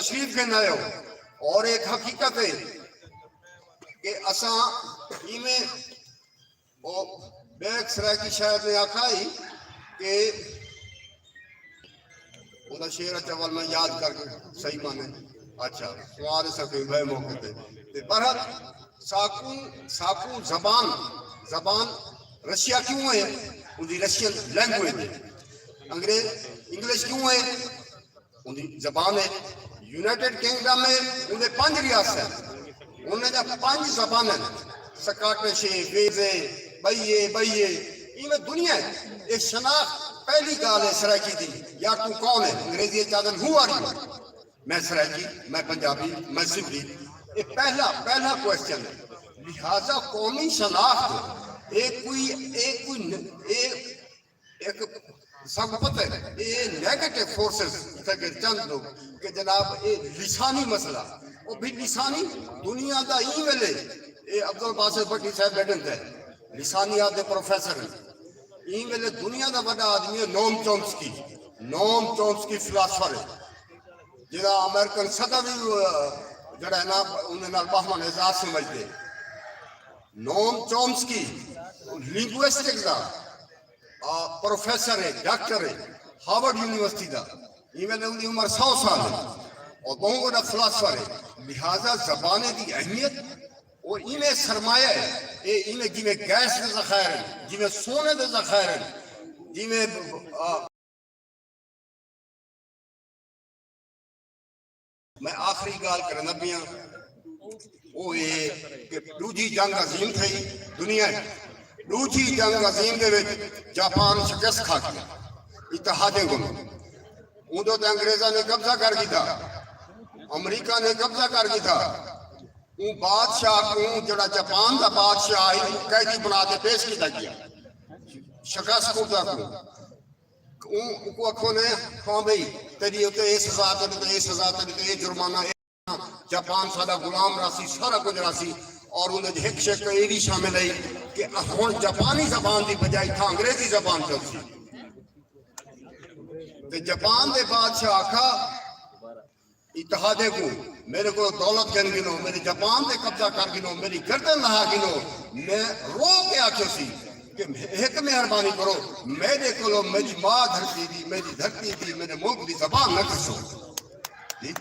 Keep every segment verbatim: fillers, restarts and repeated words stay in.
تشریف گھن آئے ہو۔ اور ایک حقیقت ہے کہ اساں ایویں، او بیک سرائیکی شاعر نے آکھا ہی کہ اوندا شعر، اچھا، ول میں یاد کر کے صحیح مانے۔ اچھا، سوال اساں کوئی بئے موقع تے۔ تے برحال ساکوں، ساکوں زبان، زبان رشیا کیوں ہے؟ اوندی رشین لینگویج ہے۔ انگریز، انگلش کیوں ہے؟ اوندی زبان ہے۔ یونائیٹڈ کنگڈم ہے، اوندے پنج ریاست ہیں، انہاں دا پنج زبان ہیں، سکاٹش ہے، ویلز ہے، بئی ہے، بئی ہے۔ ایویں دنیا ہے۔ اے شناخت پہلی ڳالھ ہے سرائیکی دی، یار توں کون ہے؟ انگریزی اچ آہدن، "Who are you?" میں سرائیکی، میں پنجابی، میں سندھی۔ اے پہلا، پہلا کوئسچن ہے۔ لہذا قومی شناخت اے کوئی، اے کوئی ن-، اے ایک سب پتہ ہے، اے نیگیٹو فورسز اتھے کہ چند لوگ کہ جناب اے لسانی مسئلہ، او بھی لسانی دنیا دا ایں ویلے، اے عبدالباسط بھٹی صاحب بیٹھن تے لسانیات دے پروفیسر ہیں۔ ایں ویلے دنیا دا وݙا آدمی ہے نوم چومسکی، نوم چومسکی فلاسفر ہے، جڑا امریکن صدر وی، آ، جڑا ہے نا، انہاں نال باہمن اعزاز سمجھدے۔ نوم چومسکی لنگوسٹک دا، آ، پروفیسر ہے، ڈاکٹر ہے، ہارورڈ یونیورسٹی دا۔ ایویں اوندی عمر سو سال ہے اور بہت وݙا فلاسفر ہے۔ لہذا زبانیں دی اہمیت، او ایویں سرمایہ ہے، اے ایویں جیویں گیس دے ذخائر ہیں، جیویں سونے دے ذخائر ہیں، جیویں، آ، میں آخری ڳالھ کرݨا پیاں، او اے کہ ݙوجھی جنگ عظیم تھئی دنیا اچ۔ ݙوجھی جنگ عظیم دے وچ جاپان شکست کھا ڳیا اتحادیں کولوں۔ اودوں تے انگریزاں نے قبضہ کر گھدا، امریکہ نے قبضہ کر گھدا۔ اوں بادشاہ کوں، جڑا جاپان دا بادشاہ ہئی، اوں قیدی بݨا تے پیش کیتا ڳیا، شکست خوردہ کوں۔ اوں، اونکوں آکھو نے، ہاں بھئی، تیݙی اتے اے سزا، تیݙے تے اے سزا، تیݙے تے اے جرمانہ، اے جاپان ساݙا غلام راہسی، سارا کجھ راہسی۔ اور اوں دے ہک شے تے اے وی شامل ہئی کہ ہݨ جاپانی زبان دی بجائے اتھاں انگریزی زبان چلسی۔ تے جاپان دے بادشاہ آکھا، اتحادیں کوں، میݙے کولوں دولت گھن گھنو، میݙے جاپان تے قبضہ کر گھنو، میݙی گردن لہا گھنو۔ میں رو کے آکھیو سی کہ ہک مہربانی کرو، میݙے کولوں میݙی ماء دھرتی دی، میݙی دھرتی دی، میݙے ملک دی زبان نہ گھسو۔ ٹھیک؟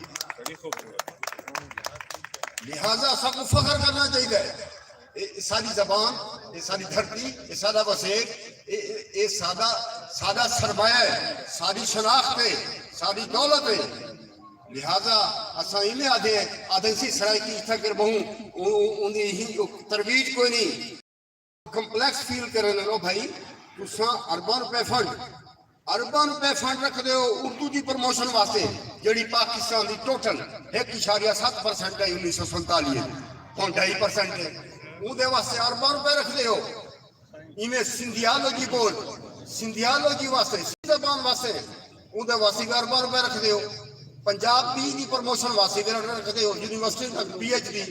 لہذا ساکوں فخر کرݨا چاہیدا ہے۔ اے، اے ساݙی زبان، اے ساݙی دھرتی، اے ساݙا وسیب، اے، اے، اے ساݙا، ساݙا سرمایہ ہے، ساݙی شناخت ہے، ساݙی دولت ہے۔ لہذا اساں ایویں آہدے، آہدے سی سرائیکی اتھاں کر ٻہوں، اوں، اوں، اوندی ہی ترویج کوئی نہیں۔ کمپلیکس فیل کرن لو بھائی، تساں ارباں روپے فنڈ، ارباں روپے فنڈ رکھدے ہو اردو دی پروموشن واسطے، جیڑھی پاکستان دی ٹوٹل ہک اشاریہ ست پرسنٹ ہے انیس سو سنتالیہ، ہݨ ڈھائی پرسنٹ ہے۔ اوندے واسطے ارباں روپے رکھدے ہو۔ ایویں سندھیالوجی بورڈ، سندھیالوجی واسطے، سندھی زبان واسطے، اوندے واسطے وی ارباں روپے رکھدے ہو۔ پنجابی دی پروموشن واسطے وی رکھدے ہو، یونیورسٹی تک پی ایچ ڈی،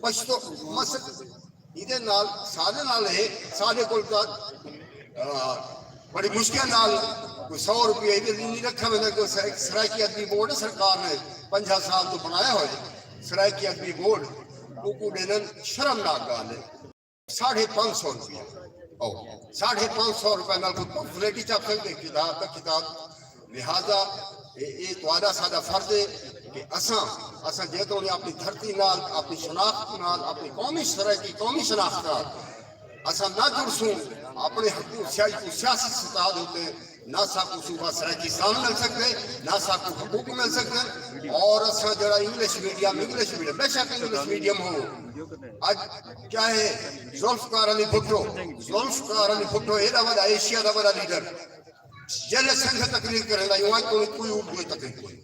پشتو، مس-، ایندے نال ساݙے نال ہے، ساݙے کول تاں، آ، بڑی مشکل نال کوئی سو روپیہ ایندے نہیں رکھا ویندا۔ کوئی سرا-، سرائیکی ادبی بورڈ سرکار نے پنجاہ سال توں بݨایا ہویا ہے۔ سرائیکی ادبی بورڈ اوکوں ݙیندن، شرمناک ڳالھ ہے۔ ساڑھے پنج سو روپیہ، او، ساڑھے پنج سو روپے نال کوئی پمفلٹ ہی چھپ سڳدے، کتاب تاں کتاب۔ لہذا اے، اے تہاݙا ساݙا فرض ہے کہ اساں، اساں جیتوڑیں اپݨی دھرتی نال، اپݨی شناخت نال، اپݨی قومی سرائیکی قومی شناخت نال اساں نہ جڑسوں، اپݨے حقوق سیاسی، سیاسی سطح دے اتے نہ ساکوں صوبہ سرائیکستان مل سڳدے، نہ ساکوں حقوق مل سڳدن۔ اور اساں جڑا انگلش میڈیم، انگلش میڈیم، بے شک انگلش میڈیم ہو، اڄ کیا ہے؟ ذوالفقار علی بھٹو، ذوالفقار علی بھٹو ایݙا وݙا ایشیا دا وݙا لیڈر، جیلے سنگھ تقریر کریندا، یوں اڄ کوئی، کوئی اردو تقریر کوئی۔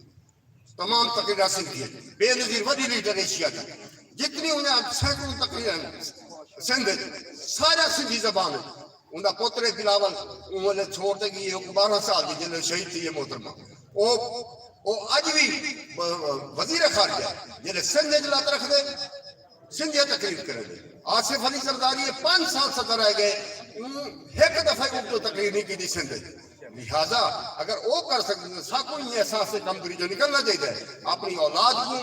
تمام تقریراں سندھی ہن۔ بے نظیر وݙی لیڈر ایشیا دی۔ جتنی انہیں سینکڑوں تقریراں ہن سندھ وچ، سارا سندھی زبان ہے۔ اوندا پتر ہے بلاول، اوں ویلے چھوڑ تے ڳئی ہے، ٻارہاں سال دی، جیلے شہید تھی ہے محترمہ۔ او، او اڄ وی و-، وزیر خارجہ، جیلے سندھ وچ لت رکھدے، سندھیا تقریر کریندے۔ آصف علی زرداری اے پنج سال صدر رہ ڳئے، اوں ہک دفعہ اردو تقریر نہیں کیتی سندھ وچ۔ لہذا اگر او کر سڳدے تاں ساکوں ایں احساس کمتری چوں نکلݨا چاہیدا ہے۔ اپݨی اولاد کوں،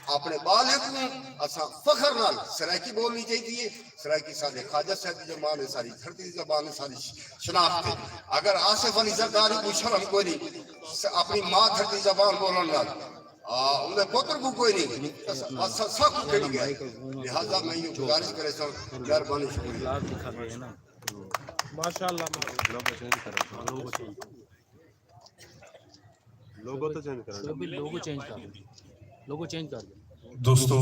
اپݨے ٻالیں کوں اساں فخر نال سرائیکی ٻولݨی چاہیدی ہے۔ سرائیکی ساݙے خواجہ صاحب دی زبان ہے، ساݙی دھرتی دی زبان ہے، ساݙی ش-، شناخت ہے۔ اگر آصف علی زرداری کوں شرم کوئی نہیں، س-، اپݨی ماء دھرتی زبان ٻولݨ نال، آ، اوندے پتر کوں کوئی نہیں، تاں س-، اساں ساکوں کیڑھی ڳالھ ہے؟ لہذا میں ایہو گزارش کریساں، مہربانی، شکریہ۔ ماشاءاللہ۔ لوگو تو چینج کرنا۔ لوگو، لوگو چینج کر دیں۔ لوگو چینج کر دیں۔ دوستو،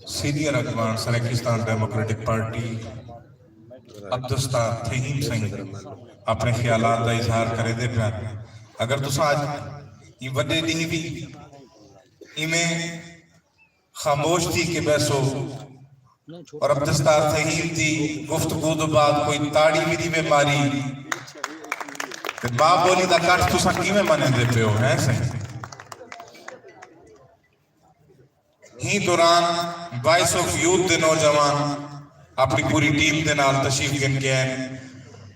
سینئر اڳواݨ سرائیکستان ڈیموکریٹک پارٹی عبدالستار تھہیم سئیں اپݨے خیالات دا اظہار کریندے پئے۔ اگر تساں اڄ ایں وݙے ݙینہہ وی ایویں خاموش تھی کے ٻیسو اور عبدالستار تھہیم دی گفتگو دے بعد کوئی تاڑی وی نہیں ماری تے ماء ٻولی دا کٹھ تساں کیویں منیندے پیو ہیں سئیں؟ ہیں دوران وائس آف یوتھ دے نوجوان اپݨی پوری ٹیم دے نال تشریف گھن کے آئے۔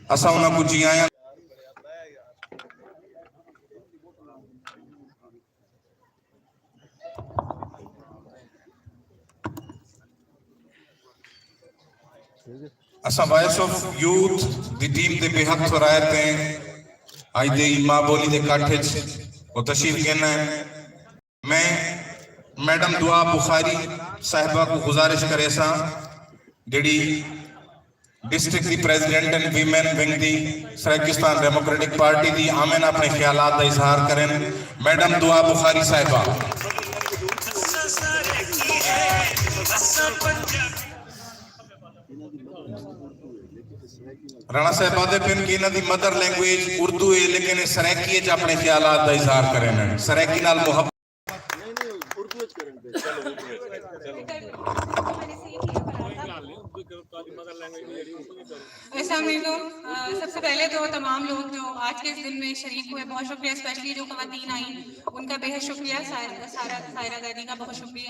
اساں انہاں کوں جی آیاں۔ اساں وائس آف یوتھ دی ٹیم دے بے حد تھورائت ہیں۔ اڄ دے ماء ٻولی دے کٹھ اچ او تشریف گھن آئے۔ میں میڈم دعا بخاری صاحبہ کوں گزارش کریساں، جیڑھی district the president and women ونگ دی سرائیکستان ڈیموکریٹک پارٹی دی، آون اپݨے خیالات دا اظہار کرن۔ میڈم دعا بخاری صاحبہ۔ رانا صاحب آہدے پن کہ انہاں دی مدر لینگویج اردو ہے، لیکن اے سرائیکی اچ اپݨے خیالات دا اظہار کرن۔ سرائیکی نال محبت۔ السلام علیکم۔ آ، سب سے پہلے تو تمام لوگ جو آج کے اس دن میں شریک ہوئے، بہت شکریہ، اسپیشلی جو خواتین آئیں، ان کا بے حد شکریہ، سائر-، سائرہ، سائرہ دادی کا بہت شکریہ۔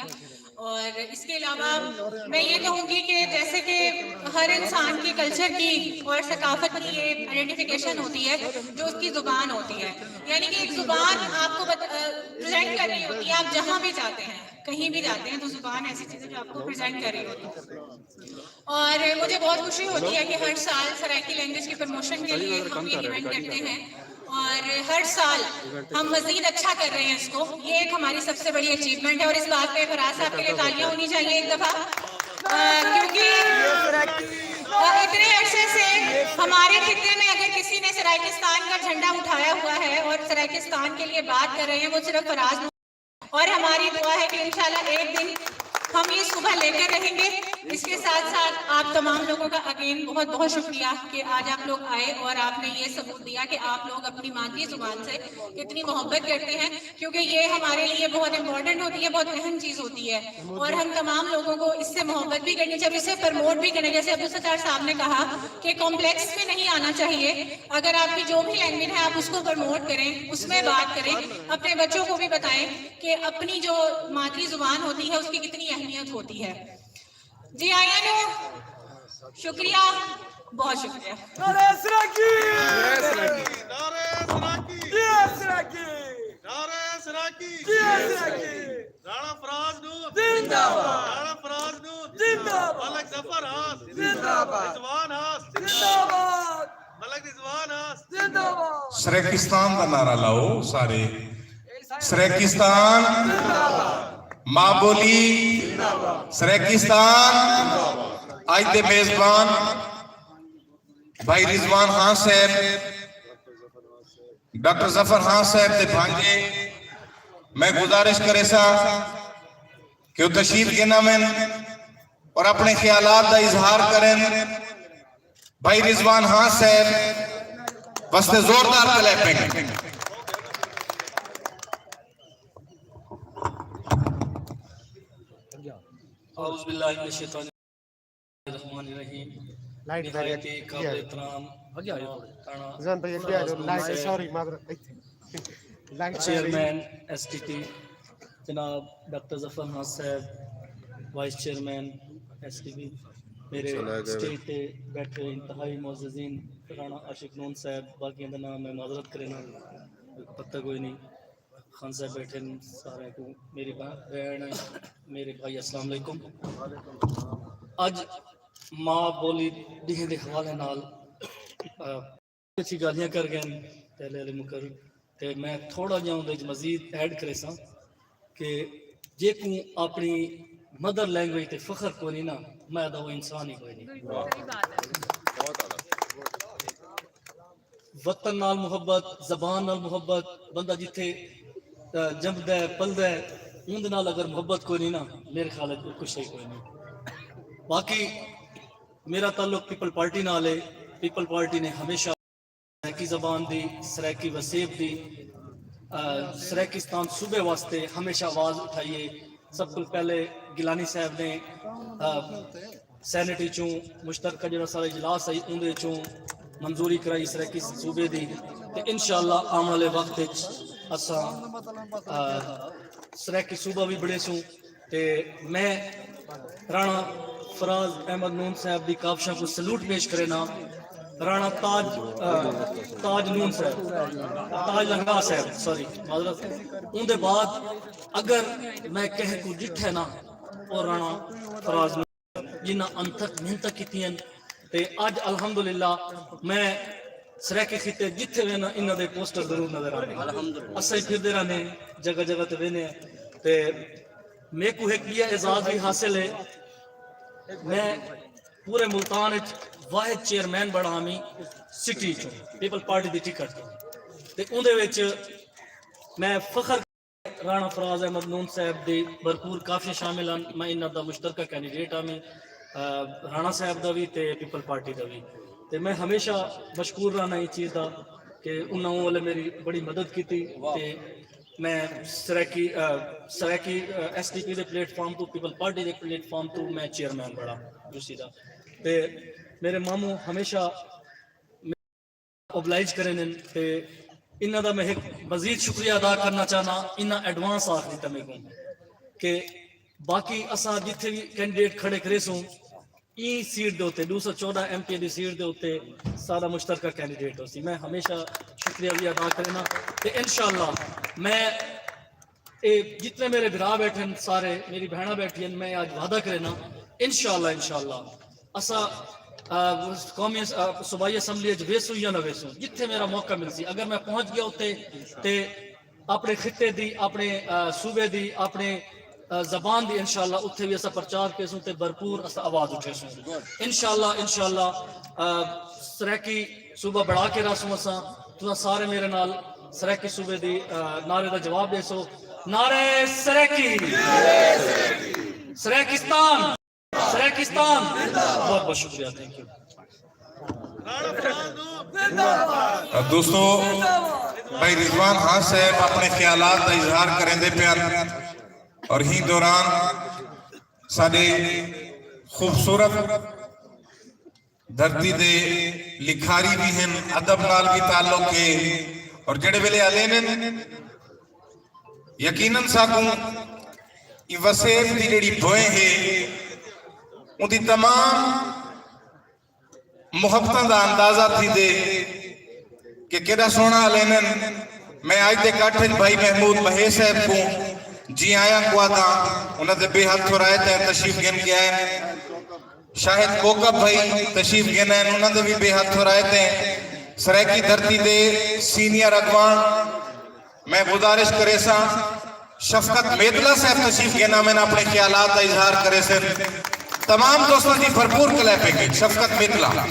اور اس کے علاوہ میں یہ کہوں گی کہ جیسے کہ ہر انسان کی کلچر کی اور ثقافت کی یہ آئیڈینٹیفیکیشن ہوتی ہے جو اس کی زبان ہوتی ہے، یعنی کہ ایک زبان آپ کو بت-، آ، پریزنٹ کر رہی ہوتی ہے۔ آپ جہاں بھی جاتے ہیں، کہیں بھی جاتے ہیں، تو زبان ایسی چیز ہے جو آپ کو پریزنٹ کر رہی ہوتی ہے۔ اور مجھے بہت خوشی ہوتی ہے کہ ہر سال سرائیکی لینگویج کی پروموشن کے لیے ہم یہ ایونٹ کرتے ہیں اور ہر سال ہم مزید اچھا کر رہے ہیں اس کو۔ یہ ایک ہماری سب سے بڑی اچیومنٹ ہے اور اس بات پہ فراز صاحب کے لیے تالیاں ہونی چاہیے ایک دفعہ، آ، کیونکہ، آ، اتنے عرصے سے ہمارے خطے میں اگر کسی نے سرائیکستان کا جھنڈا اٹھایا ہوا ہے اور سرائیکستان کے لیے بات کر رہے ہیں، وہ صرف فراز اور ہماری دعا ہے کہ انشاءاللہ ایک دن ہم یہ صبح لے کر رہیں گے۔ اس کے ساتھ ساتھ آپ تمام لوگوں کا اگین بہت بہت شکریہ کہ آج آپ لوگ آئے اور آپ نے یہ ثبوت دیا کہ آپ لوگ اپنی مادری زبان سے کتنی محبت کرتے ہیں، کیونکہ یہ ہمارے لیے بہت امپورٹنٹ ہوتی ہے، بہت اہم چیز ہوتی ہے اور ہم تمام لوگوں کو اس سے محبت بھی کرنی چاہیے، اسے پروموٹ بھی کرنا۔ جیسے عبدالستار صاحب نے کہا کہ کمپلیکس میں نہیں آنا چاہیے، اگر آپ کی جو بھی لینگویج ہے آپ اس کو پروموٹ کریں، اس میں بات کریں، اپنے بچوں کو بھی بتائیں کہ اپنی جو مادری زبان ہوتی ہے اس کی کتنی اہمیت ہوتی ہے۔ جی آئیاں نو شکریہ، بہت شکریہ۔ نعرہ سرائیکی! نعرہ سرائیکی! نعرہ سرائیکی! نعرہ سرائیکی! نعرہ سرائیکی! رانا فراز نو زندہ باد۔ رانا فراز نو زندہ باد۔ ملک ظفر ہاس زندہ باد۔ رضوان ہاس زندہ باد۔ ملک رضوان ہاس زندہ باد۔ سرائیکستان دا نعرہ لاؤ سارے۔ سرائیکستان زندہ باد۔ ماں بولی زندہ باد۔ سرائیکستان۔ اڄ دے میزبان بھائی رضوان خان صاحب، ڈاکٹر ظفر خان صاحب دے بھانجے، میں گزارش کریساں کہ وہ تشریف گھن آون اور اپنے خیالات دا اظہار کرن۔ بھائی رضوان خان صاحب واسطے زوردار کلیپنگ۔ اعوذ باللہ من الشیطان الرحمن الرحیم۔ لائٹ نہایت ہی قابل احترام جناب رانا فراز نو صاحب، سوری، معذرت، لائٹ چیئرمین ایس ٹی پی، جناب ڈاکٹر ظفر ناز صاحب، vice chairman S T P, میرے سٹیج تے بیٹھے انتہائی معززین، رانا عاشق نون صاحب، باقیاں دا ناں میں معذرت کرینا، پتہ کوئی نہیں۔ خان صاحب بیٹھے ہیں، سارے کو میری بہ- بہن ہے، میرے بھائی، السلام علیکم۔ اج ماں بولی ڈینہہ دے حوالے نال، آ، اچھی گالھیاں کر گئے پہلے والے مقرر، تے میں تھوڑا جہا اندر مزید ایڈ کریساں کہ جیکوں اپنی مدر لینگویج تے فخر کوئی نہیں نا، میں دا وہ انسان ہی کوئی نہیں۔ وطن نال محبت، زبان نال محبت، بندہ جتھے، آ، جمدا ہے، پلدا ہے، اوندے نال اگر محبت کوئی نہیں نا، میرے خیال ہے کچھ صحیح کوئی نہیں۔ باقی میرا تعلق پیپل پارٹی نال ہے۔ پیپل پارٹی نے ہمیشہ سرائیکی زبان دی، سرائیکی وسیب دی، آ، سرائیکستان صوبے واسطے ہمیشہ آواز اٹھائی ہے۔ سب کوں پہلے گیلانی صاحب نے، آ، سینیٹ وچوں مشترکہ جڑا سارا اجلاس ہے، اوندے وچوں منظوری کرائی سرائیکی صوبے دی، تے انشاءاللہ آوݨ والے وقت وچ اساں، آ، سرائیکی صوبہ وی بݨیسوں۔ تے میں رانا فراز احمد نون صاحب دی کاوشاں کوں سلوٹ پیش کرینا۔ رانا تاج، آ، تاج نون صاحب، تاج لنگا صاحب، سوری، معذرت۔ اوندے بعد اگر میں کہیں کوں ݙٹھے نا، او رانا فراز نون، جنہاں انتھک محنتاں کیتیاں، تے اڄ الحمدللہ میں سرائیکی خطے جتھے وینا، انہاں دے پوسٹر ضرور نظر آندے۔ الحمدللہ۔ اساں ہی پھردے رہنے، جگہ جگہ تے وینے ہیں۔ تے میکوں ہک ٻیا اعزاز وی حاصل ہے، میں پورے ملتان وچ واحد چیئرمین بݨا ہامی سٹی چوں، پیپل پارٹی دی ٹکٹ تے، تے اوندے وچ میں فخر رانا فراز احمد نون صاحب دی بھرپور کافی شامل ہن۔ میں انہاں دا مشترکہ کینڈیڈیٹ ہاں، میں، آ، رانا صاحب دا وی تے پیپل پارٹی دا وی۔ تے میں ہمیشہ مشکور رہنا ایں چیز دا کہ انہاں اوں ویلے میری بڑی مدد کیتی۔ تے میں سرائیکی، آ، سرائیکی، آ، ایس ڈی پی دے پلیٹ فارم توں، پیپل پارٹی دے پلیٹ فارم توں میں چیئرمین بݨا یو سی دا۔ تے میرے ماموں ہمیشہ اوبلائج کریندن، تے انہاں دا میں ہک مزید شکریہ ادا کرنا چاہنا، انہاں ایڈوانس آکھ ݙتا میکوں کہ باقی اساں جتھے وی کینڈیڈیٹ کھڑے کریسوں، ایں سیٹ دے اتے، ݙو سو چوݙاں ایم پی اے دی سیٹ دے اتے ساݙا مشترکہ کینڈیڈیٹ ہوسی۔ میں ہمیشہ شکریہ وی ادا کرینا، تے انشاءاللہ میں اے جتنے میرے بھرا بیٹھے ہیں، سارے میری بہناں بیٹھی ہیں، میں اڄ وعدہ کرینا، انشاءاللہ، انشاءاللہ اساں، آ، قومی اس-، آ، صوبائی اسمبلی اچ ویسوں یا نہ ویسوں، جتھے میرا موقع ملسی، اگر میں پہنچ ڳیا اتے تے اپݨے خطے دی، اپݨے، آ، صوبے دی، اپݨے، آ، زبان دی، انشاءاللہ اتھے وی اساں پرچار کریسوں تے بھرپور اساں آواز اٹھیسوں۔ انشاءاللہ، انشاءاللہ، آ، سرائیکی صوبہ بݨا کے رہسوں اساں۔ تساں سارے میرے نال سرائیکی صوبے دی، آ، نعرے دا جواب ݙیسو۔ نعرہ سرائیکی، سرائیکستان، سرائیکستان۔ بہت بہت شکریہ، تھینک یو۔ دوستو، بھائی رضوان خان صاحب اپݨے خیالات دا اظہار کریندے پئے ہن اور ہی دوران ساݙے خوبصورت دھرتی دے لکھاری وی ہن، ادب نال وی تعلق ہے، اور جڑے ویلے آلیندن، یقیناً ساکوں ایں وسیب دی جڑی بھوئیں ہے، اوندی تمام محبتاں دا اندازہ تھیندے کہ کیݙا سوہݨا آلیندن۔ میں اڄ دے اکٹھ وچ بھائی محمود مہیش صاحب کوں جی آیاں کوں آہداں، انہاں دے بے حد تھورائت ہیں، تشریف گھن کے آئے۔ شاہد کوکب بھائی تشریف گھن آئے، انہاں دے وی بے حد تھورائت ہیں۔ سرائیکی دھرتی دے سینئر اڳواݨ، میں گزارش کریساں شفقت میتلا صاحب تشریف گھن آون، اپݨے خیالات دا اظہار کریسن۔ تمام دوستاں دی بھرپور کلیپنگ ہے۔ شفقت میتلا۔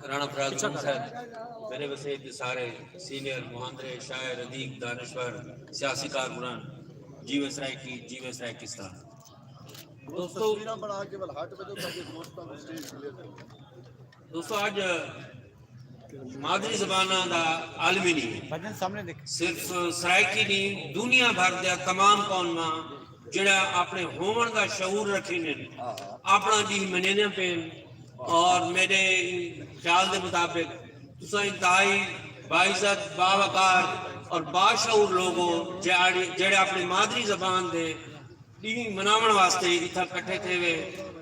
رانا فراز نون صاحب، میݙے وسیب دے سارے سینئر مہاندرے، شاعر، ادیب، دانشور، سیاسی کارکنان، جیوے سرائیکی، جیوے سرائیکستان۔ دوستو، تصویراں بݨا کے ول ہٹ وڄو تاکہ دوستاں کوں سٹیج کلیئر کرو۔ دوستو، اڄ مادری زباناں دا عالمی ݙینہہ ہے۔ بھجن سامݨے ݙیکھ۔ صرف سرائیکی نہیں، دنیا بھر دیاں تمام قوماں جڑا اپݨے ہووݨ دا شعور رکھیندن، اپݨا ݙینہہ منیندیاں پئین۔ اور میݙے خیال دے مطابق تساں انتہائی باعزت، باوقار اور باشعور لوگو جیڑھے جیڑھے اپݨی مادری زبان دے ݙینہہ مناوݨ واسطے اتھاں کٹھے تھیوے،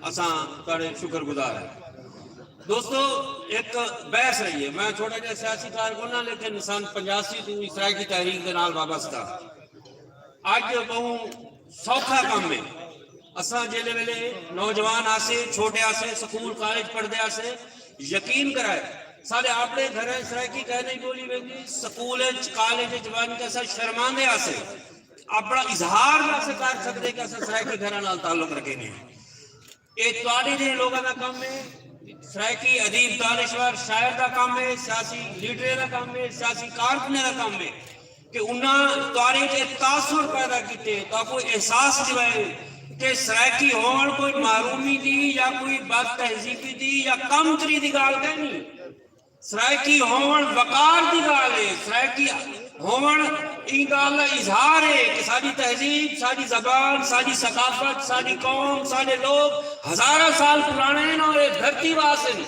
اساں تہاݙے شکر گزار ہیں۔ دوستو، ایک بحث رہی ہے، میں چھوٹا جہا سیاسی کارکن ہاں، لیکن سن پنجاسی توں سرائیکی تحریک دے نال وابستہ۔ اڄ ٻہوں سوکھا کم ہے۔ اساں جیلے ویلے نوجوان آسے، چھوٹے آسے، سکول کالج پڑھدے آسے، یقین کرائے، ساݙے اپݨے گھراں سرائیکی کہیں نہیں ٻولی ویندی، سکول اچ، کالج اچ ونڄ کے اساں شرماندے آسے، اپݨا اظہار نہ اساں کر سڳدے کہ اساں سرائیکی گھراں نال تعلق رکھیندے ہیں۔ اے تہاݙے جیہے لوکاں دا کم ہے، سرائیکی ادیب، دانشور، شاعر دا کم ہے، سیاسی لیڈریں دا کم ہے، سیاسی کارکنیں دا کم ہے کہ انہاں تہاݙے اچ اے تاثر پیدا کیتے، تہاکوں احساس ݙیوائے کہ سرائیکی ہووݨ کوئی محرومی دی یا کوئی بد تہذیبی دی یا کمتری دی ڳالھ کائنی۔ سرائیکی ہووݨ وقار دی ڳالھ ہے۔ سرائیکی ہووݨ ایں ڳالھ دا اظہار ہے کہ ساݙی تہذیب، ساݙی زبان، ساݙی ثقافت، ساݙی قوم، ساݙے لوک ہزاراں سال پراݨے ہن اور اے دھرتی واس ہن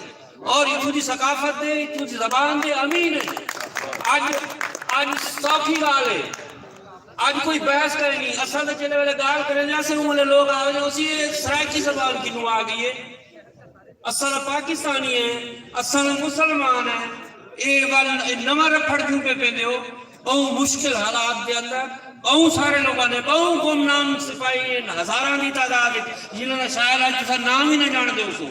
اور اتھوں دی ثقافت دے، اتھوں دی زبان دے امین ہن۔ اڄ، اڄ سوکھی ڳالھ ہے، اڄ کوئی بحث کائنی۔ اساں تاں جیلے ویلے ڳالھ کریندے ہاسے، اوں ویلے لوک آہدے ہوسی، اے سرائیکی زبان کنوں آ ڳئی ہے؟ اساں تاں پاکستانی ہیں، اساں تاں مسلمان ہیں، اے ول اے نواں رپھڑ کیوں پئے پیندے ہو؟ ٻہوں مشکل حالات دے اندر ٻہوں سارے لوکاں نے، ٻہوں گمنام سپاہی ہن، ہزاراں دی تعداد وچ، جنہاں دا شاید اڄ تساں ناں وی نہ ڄاݨدے ہوسو۔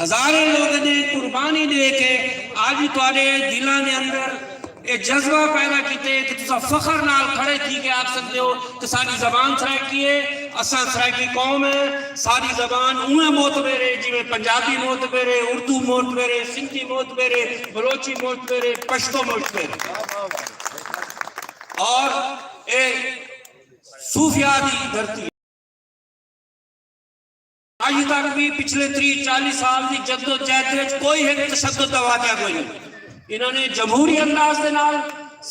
ہزاریں لوکاں نے قربانی ݙے کے اڄ تہاݙے دلاں دے اندر اے جذبہ پیدا کیتے کہ تساں فخر نال کھڑے تھی کے آکھ سڳدے ہو کہ ساݙی زبان سرائیکی ہے، اساں سرائیکی قوم ہیں، ساݙی زبان اونویں معتبر ہے جیویں پنجابی معتبر ہے، اردو معتبر ہے، سندھی معتبر ہے، بلوچی معتبر ہے، پشتو معتبر ہے۔ اور اے صوفیاء دی دھرتی۔ اڄ تک وی پچھلے تریہہ چالیہہ سال دی جدوجہد وچ کوئی ہک تشدد دا واقعہ کوئی نہیں۔ انہاں نے جمہوری انداز دے نال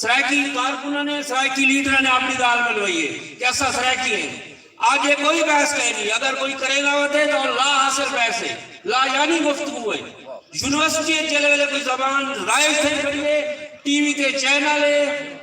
سرائیکی کارکناں نے، سرائیکی لیڈراں نے اپݨی ڳالھ منوائی ہے کہ اساں سرائیکی ہیں۔ اڄ اے کوئی بحث کائنی، اگر کوئی کریندا ودے تاں او لا حاصل بحث ہے، لا یعنی گفتگو ہے۔ یونیورسٹی وچ جیلے ویلے کوئی زبان رائج تھئی کھڑی ہے، ٹی وی تے چینل ہے،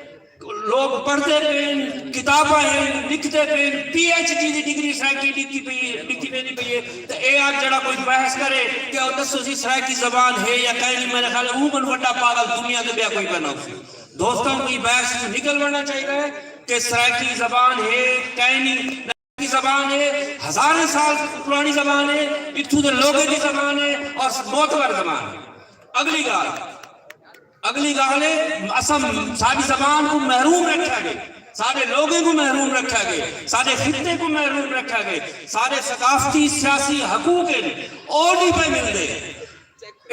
لوک پڑھدے پئے ہن، کتاباں ہن، لکھدے پئے ہن، پی ایچ ڈی دی ڈگری سرائیکی ݙتی پئی ہے، ݙتی ویندی پئی ہے، تے اے اڄ جیڑھا کوئی بحث کرے کہ او ݙسو سی سرائیکی زبان ہے یا کائنی، میرے خیال ہے اوں کن وݙا پاگل دنیا تے ٻیا کوئی کائنا ہوسی۔ دوستاں، کوئی بحث نکل ونڄݨا چاہیدا ہے کہ سرائیکی زبان ہے کائنی، سرائیکی زبان ہے، ہزاریں سال پراݨی زبان ہے، اتھوں دے لوکیں دی زبان ہے اور معتبر زبان ہے۔ اڳلی ڳالھ، اڳلی ڳالھ ہے، اساں ساݙی زبان کوں محروم رکھیا ڳئے، ساݙے لوکیں کوں محروم رکھیا ڳئے، ساݙے خطے کوں محروم رکھیا ڳئے، ساݙے ثقافتی سیاسی حقوق ہن، او نہیں پئے ملدے۔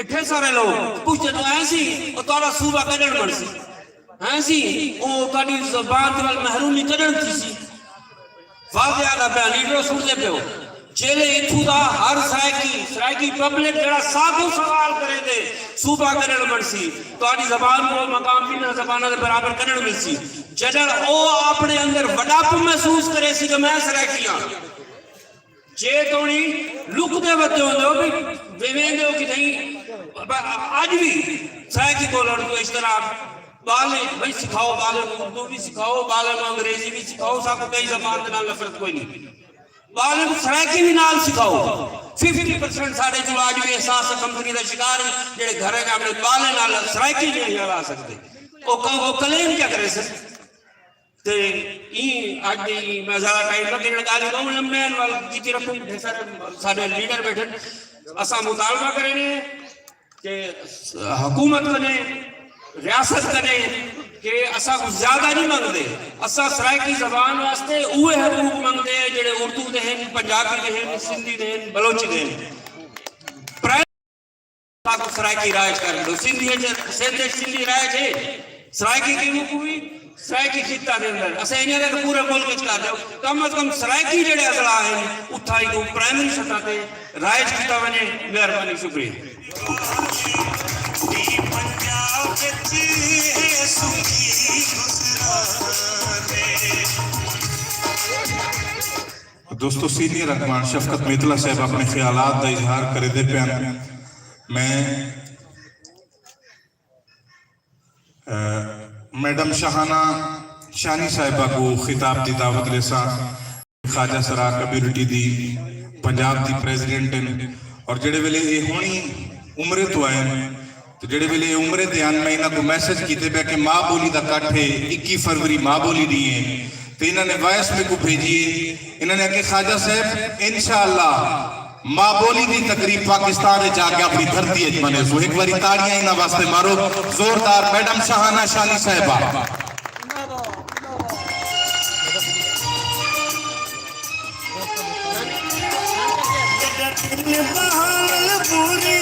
اٹھے سارے لوگ پچھدے، جو ایسی او تہاݙا صوبہ کݙݨ بݨسی؟ ہیں سی، او تہاݙی زبان دے نال محرومی کݙݨ تھیسی؟ واضح آہدا پیاں، لیڈرو، سݨدے پیو، جیلے اتھوں دا ہر سرائیکی، سرائیکی پبلک جیڑھا ساکوں سوال کریندے، صوبہ کݙݨ بݨسی؟ تہاݙی زبان کوں مقام ٻنہاں زباناں دے برابر کݙݨ ملسی؟ جݙݨ او اپݨے اندر وݙاپن محسوس کریسی کہ میں سرائیکی ہاں۔ جے توڑی لکدے ودے ہوندے ہو، بھی ویندے ہو کتھائیں، ب-، اڄ بھی سرائیکی ٻولݨ کوں اشتراک، ٻالیں بھئی سکھاؤ، ٻالیں کوں اردو بھی سکھاؤ، ٻالیں کوں انگریزی بھی سکھاؤ، ساکوں کہیں زبان دے نال نفرت کوئی نہیں۔ ٻالیں کوں سرائیکی بھی نال سکھاؤ۔ ففٹی پرسینٹ ساݙے جو اڄ بھی احساس کمتری دا شکار ہیں، جیڑھے گھر وچ اپݨے ٻالیں نال سرائیکی نہیں ڳالھا سڳدے۔ او ک-، او کلیم کیا کرے سر؟ تے ایں اڄ دی میں زیادہ ٹائم نہ گھنݨ، ڳالھیں ٻہوں لمبیاں ہن، ول کیتی رکھوں، ڈھیر سارے ساݙے لیڈر ٻیٹھن۔ اساں مطالبہ کریندے ہیں کہ حکومت کنے، ریاست کنے کہ اساں کوں زیادہ نہیں منگدے، اساں سرائیکی زبان واسطے اوہے حقوق منگدے ہیں جیڑھے اردو دے ہن، پنجابی دے ہن، سندھی دے ہن، بلوچی دے ہن۔ پرائم ساکوں سرائیکی رائج کر ݙیو۔ سندھی اچ، سندھ اچ سندھی رائج ہے، سرائیکی کیوں کوئی؟ سرائیکی خطہ دے اندر اساں انہاں دے پورے ملک اچ کر ݙیو، کم از کم سرائیکی جیڑھے اضلاع ہن، اتھاں ایکوں پرائمری سطح تے رائج کیتا ونڄے۔ مہربانی، شکریہ۔ دوستو، سینئر اڳواݨ شفقت میتلا صاحب اپݨے خیالات دا اظہار کریندے پئن۔ میں، اے، میڈم شاہانہ شانی صاحبہ کوں خطاب دی دعوت ݙیساں۔ خواجہ سرا کمیونٹی دی پنجاب دی پریزیڈنٹ ہن، اور جڑے ویلے اے ہونی عمرے تو آئے ہن، تو جڑے ویلے اے عمرے تے آن، میں انہاں کو میسج کیتے پیا کہ ماں بولی دا کٹھ ہے، اکی فروری ماں بولی دی ہے۔ تو انہاں نے وائس میرے کو بھیجی ہے۔ انہاں نے کہ خواجہ صاحب، انشاءاللہ ماں بولی دی تقریب پاکستان وچ جا کے اپنی دھرتی وچ بنے سو۔ ایک باری تاڑیاں انہاں واسطے مارو زوردار، میڈم شاہانہ شانی صاحبہ۔ میݙا دل بہاول پوری،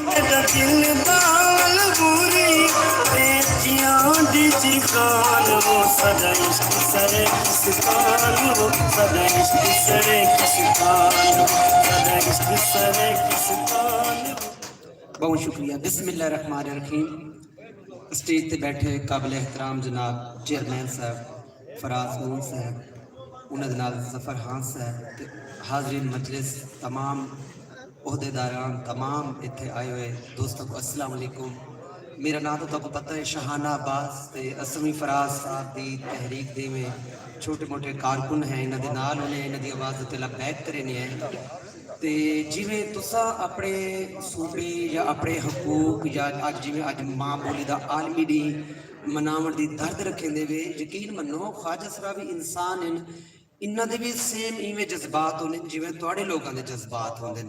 میݙا دل بہاول پوری، تے جیاں دی جی خان، وہ سدا عشق سرے کستان، وہ سدا عشق سرے کستان، سدا عشق سرے کستان۔ بہت شکریہ۔ بسم اللہ الرحمن الرحیم۔ اسٹیج تے بیٹھے قابل احترام جناب چیئرمین صاحب فراز نون صاحب، انہاں دے نال ظفر خان صاحب تے حاضرین مجلس، تمام عہدیداران، تمام اتھے آئے ہوئے دوستاں کو السلام علیکم۔ میرا نام تو تہاکوں پتہ ہے، شاہانہ عباس، تے اساں وی فراز صاحب دی تحریک دے میں چھوٹے موٹے کارکن ہیں، انہاں دے نال ہونے، انہاں دی آواز تے لبیک کرینے ہیں۔ تے جیویں تساں اپݨے صوبے یا اپݨے حقوق یا اڄ، جیویں اڄ ماں ٻولی دا عالمی ݙینھ مناوݨ دی درد رکھیندے وے، یقین منو خواجہ سرا وی انسان ہن، انہاں دے وی سیم ایویں جذبات ہوندن جیویں تہاݙے لوکاں دے جذبات ہوندن۔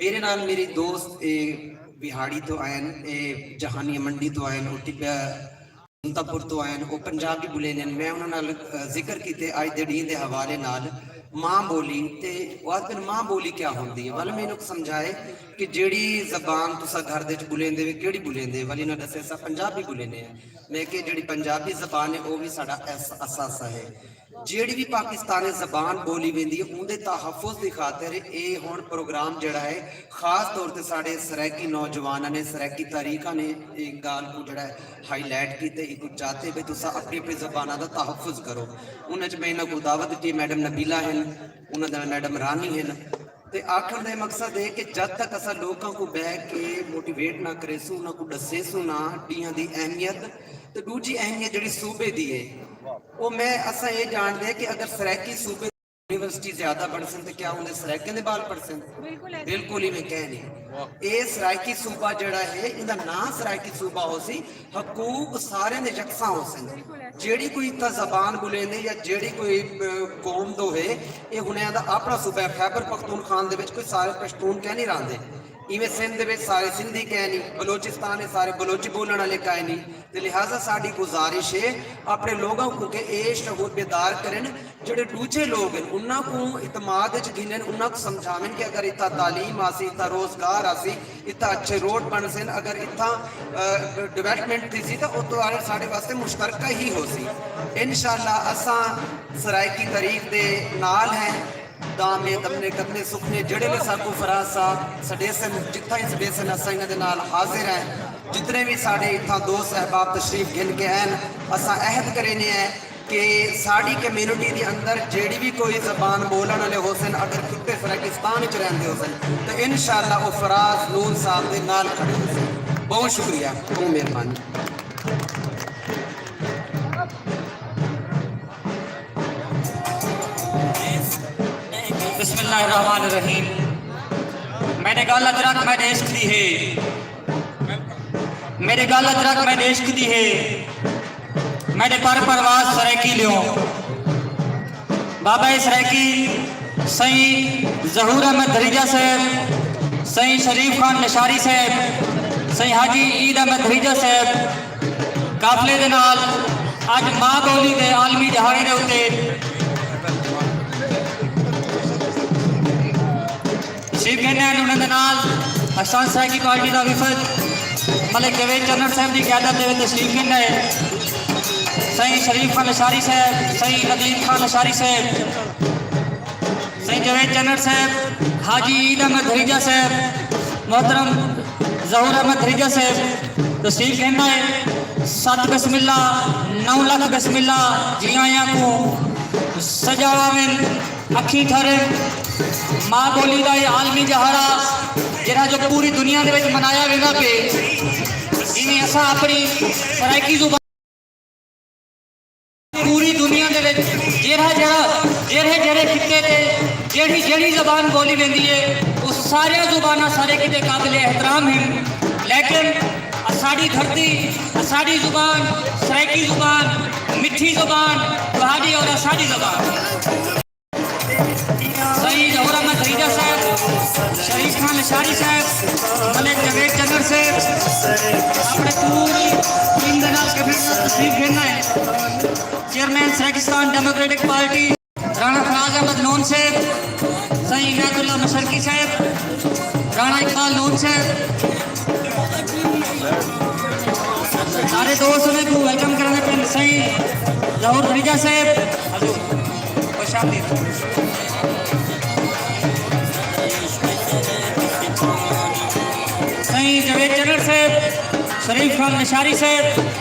میرے نال میری دوست اے وہاڑی تو آئن، اے جہانیہ منڈی تو آئن، او ٹبہ انتاپور تو آئن، او پنجابی ٻولیندن۔ میں انہاں نال، آ، ذکر کیتے اڄ دے ݙینھ دے حوالے نال ماں ٻولی، تے او آکھدن ماں ٻولی کیا ہوندی ہے؟ ول میں انہاں کوں سمجھائے کہ جیڑھی زبان تساں گھر دے وچ ٻولیندے وے، کیڑھی ٻولیندے؟ ول انہاں ݙسے اساں پنجابی ٻولیندے ہیں۔ میں کہ جیڑھی پنجابی زبان ہے، او وی ساݙا احس-، اثاثہ ہے۔ جیڑھی وی پاکستان اچ زبان ٻولی ویندی ہے، اوندے تحفظ دی خاطر اے ہݨ پروگرام جیڑھا ہے، خاص طور تے ساݙے سرائیکی نوجواناں نے، سرائیکی تاریخاں نے اے ڳالھ کوں جیڑھا ہے ہائی لائٹ کیتے، ایکوں چاتے بھئی تساں اپݨی اپݨی زباناں دا تحفظ کرو۔ انہاں اچ میں انہاں کوں دعوت ݙتی، میڈم نبیلہ ہن، انہاں دے نال میڈم رانی ہن۔ تے آکھݨ دا اے مقصد ہے کہ جد تک اساں لوکاں کوں ٻہہ کے موٹیویٹ نہ کریسوں، انہاں کوں ݙسیسوں نہ ݙینہاں دی اہمیت، تے ݙوجھی اہمیت جیڑھی صوبے دی ہے، او میں، اساں اے ڄاݨدے کہ اگر سرائیکی صوبے یونیورسٹی زیادہ بݨسن تے کیا اوندے سرائیکیں دے ٻال پڑھسن؟ بالکل ایسے۔ بالکل ایویں کائے نی۔ اے سرائیکی صوبہ جیڑھا ہے، ایندا ناں سرائیکی صوبہ ہوسی، حقوق ساریں دے یکساں ہوسن۔ بالکل ایسے۔ جیڑھی کوئی اتھاں زبان ٻولیندے یا جیڑھی کوئی، اے، قوم دو ہے، اے ہݨ ایندا اپݨا صوبہ ہے۔ خیبر پختونخوا دے وچ کوئی سارے پشتون کائے نی رہندے، ایویں سندھ دے وچ سارے سندھی کائے نی، بلوچستان اچ سارے بلوچی ٻولݨ والے کائے نی۔ تے لہذا ساݙی گزارش ہے اپݨے لوکاں کوں کہ اے شعور بیدار کرن، جیڑھے ݙوجھے لوک ہن، انہاں کوں اعتماد وچ گھنن، انہاں کوں سمجھاون کہ اگر اتھاں تعلیم آسی، اتھاں روزگار آسی، اتھاں اچھے روڈ بݨسن، اگر اتھاں، اے، ڈویلپمنٹ تھیسی تاں او تہاݙے ساݙے واسطے مشترکہ ہی ہوسی۔ انشاءاللہ اساں سرائیکی تاریخ دے نال ہیں۔ دام اے دمنے قدمے سکھنے، جیڑھے ویلے ساکوں فراز صاحب سݙیسن، جتھاں ہی سݙیسن، اساں انہاں دے نال حاضر ہیں۔ جتنے وی ساݙے اتھاں دوست احباب تشریف گھن کے آئن، اساں عہد کرینے ہیں کہ ساݙی کمیونٹی دے اندر جیڑھی وی کوئی زبان ٻولݨ والے ہوسن، اگر خطے سرائیکستان وچ رہندے ہوسن، تے انشاءاللہ او فراز نون صاحب دے نال کھڑے ہوسن۔ بہت شکریہ، بہت مہربانی۔ بسم اللہ الرحمن الرحیم۔ میݙے ڳل ادرک میݙے عشق دی ہے، میݙے ڳل ادرک میݙے عشق دی ہے، میݙے پر پرواز سرائیکی لیوں۔ بابا سرائیکی سئیں ظہور احمد دھریجہ صاحب، سئیں شریف خان لشاری صاحب، سئیں حاجی عید احمد دھریجہ صاحب، قافلے دے نال اڄ ماں ٻولی دے عالمی ݙیہاڑے دے اتے تشریف گھن آئے۔ انہاں دے نال حسن سرائیکی پارٹی دا وفد ملک جاوید چنڑ صاحب دی قیادت دے وچ تشریف گھن آئے۔ سئیں شریف خان لشاری صاحب، سئیں ندیم خان لشاری صاحب، سئیں جاوید چنڑ صاحب، حاجی عید احمد دھریجہ صاحب، محترم ظہور احمد دھریجہ صاحب تشریف گھن آئے۔ ست بسم اللہ، نو لکھ بسم اللہ، جی آیاں کوں سجاواون، اکھیں ٹھرن۔ ماں ٻولی دا اے عالمی ݙیہاڑا جیڑھا جو پوری دنیا دے وچ منایا ویندا پئے، ایویں اساں اپݨی سرائیکی زبان پوری جیڑھا جیڑھا جیڑھے جیڑھے خطے تے جیڑھی جیڑھی زبان ٻولی ویندی ہے، او ساریاں زباناں ساݙے کیتے قابل احترام ہن، لیکن اساݙی دھرتی، اساݙی زبان، سرائیکی زبان، مٹھی زبان، تہاݙی اور اساݙی زبان۔ سئیں ظہور احمد دھریجہ صاحب، شریف خان لشاری صاحب، ملک جاوید چنر صاحب، اپݨے پوری ٹیم دے نال کیبنٹ نال تشریف گھن آئے۔ Chairman Saraikistan Democratic Party Rana Faraz Ahmed Noon صاحب، سئیں عنایت اللہ مشرقی صاحب، رانا اقبال نون صاحب، سارے دوست انہیں کو ویلکم کرانے پہ سئیں ظہور دھریجہ صاحب، حضور، خوش آمدید۔ سئیں جاوید چنر صاحب، شریف خان لشاری صاحب،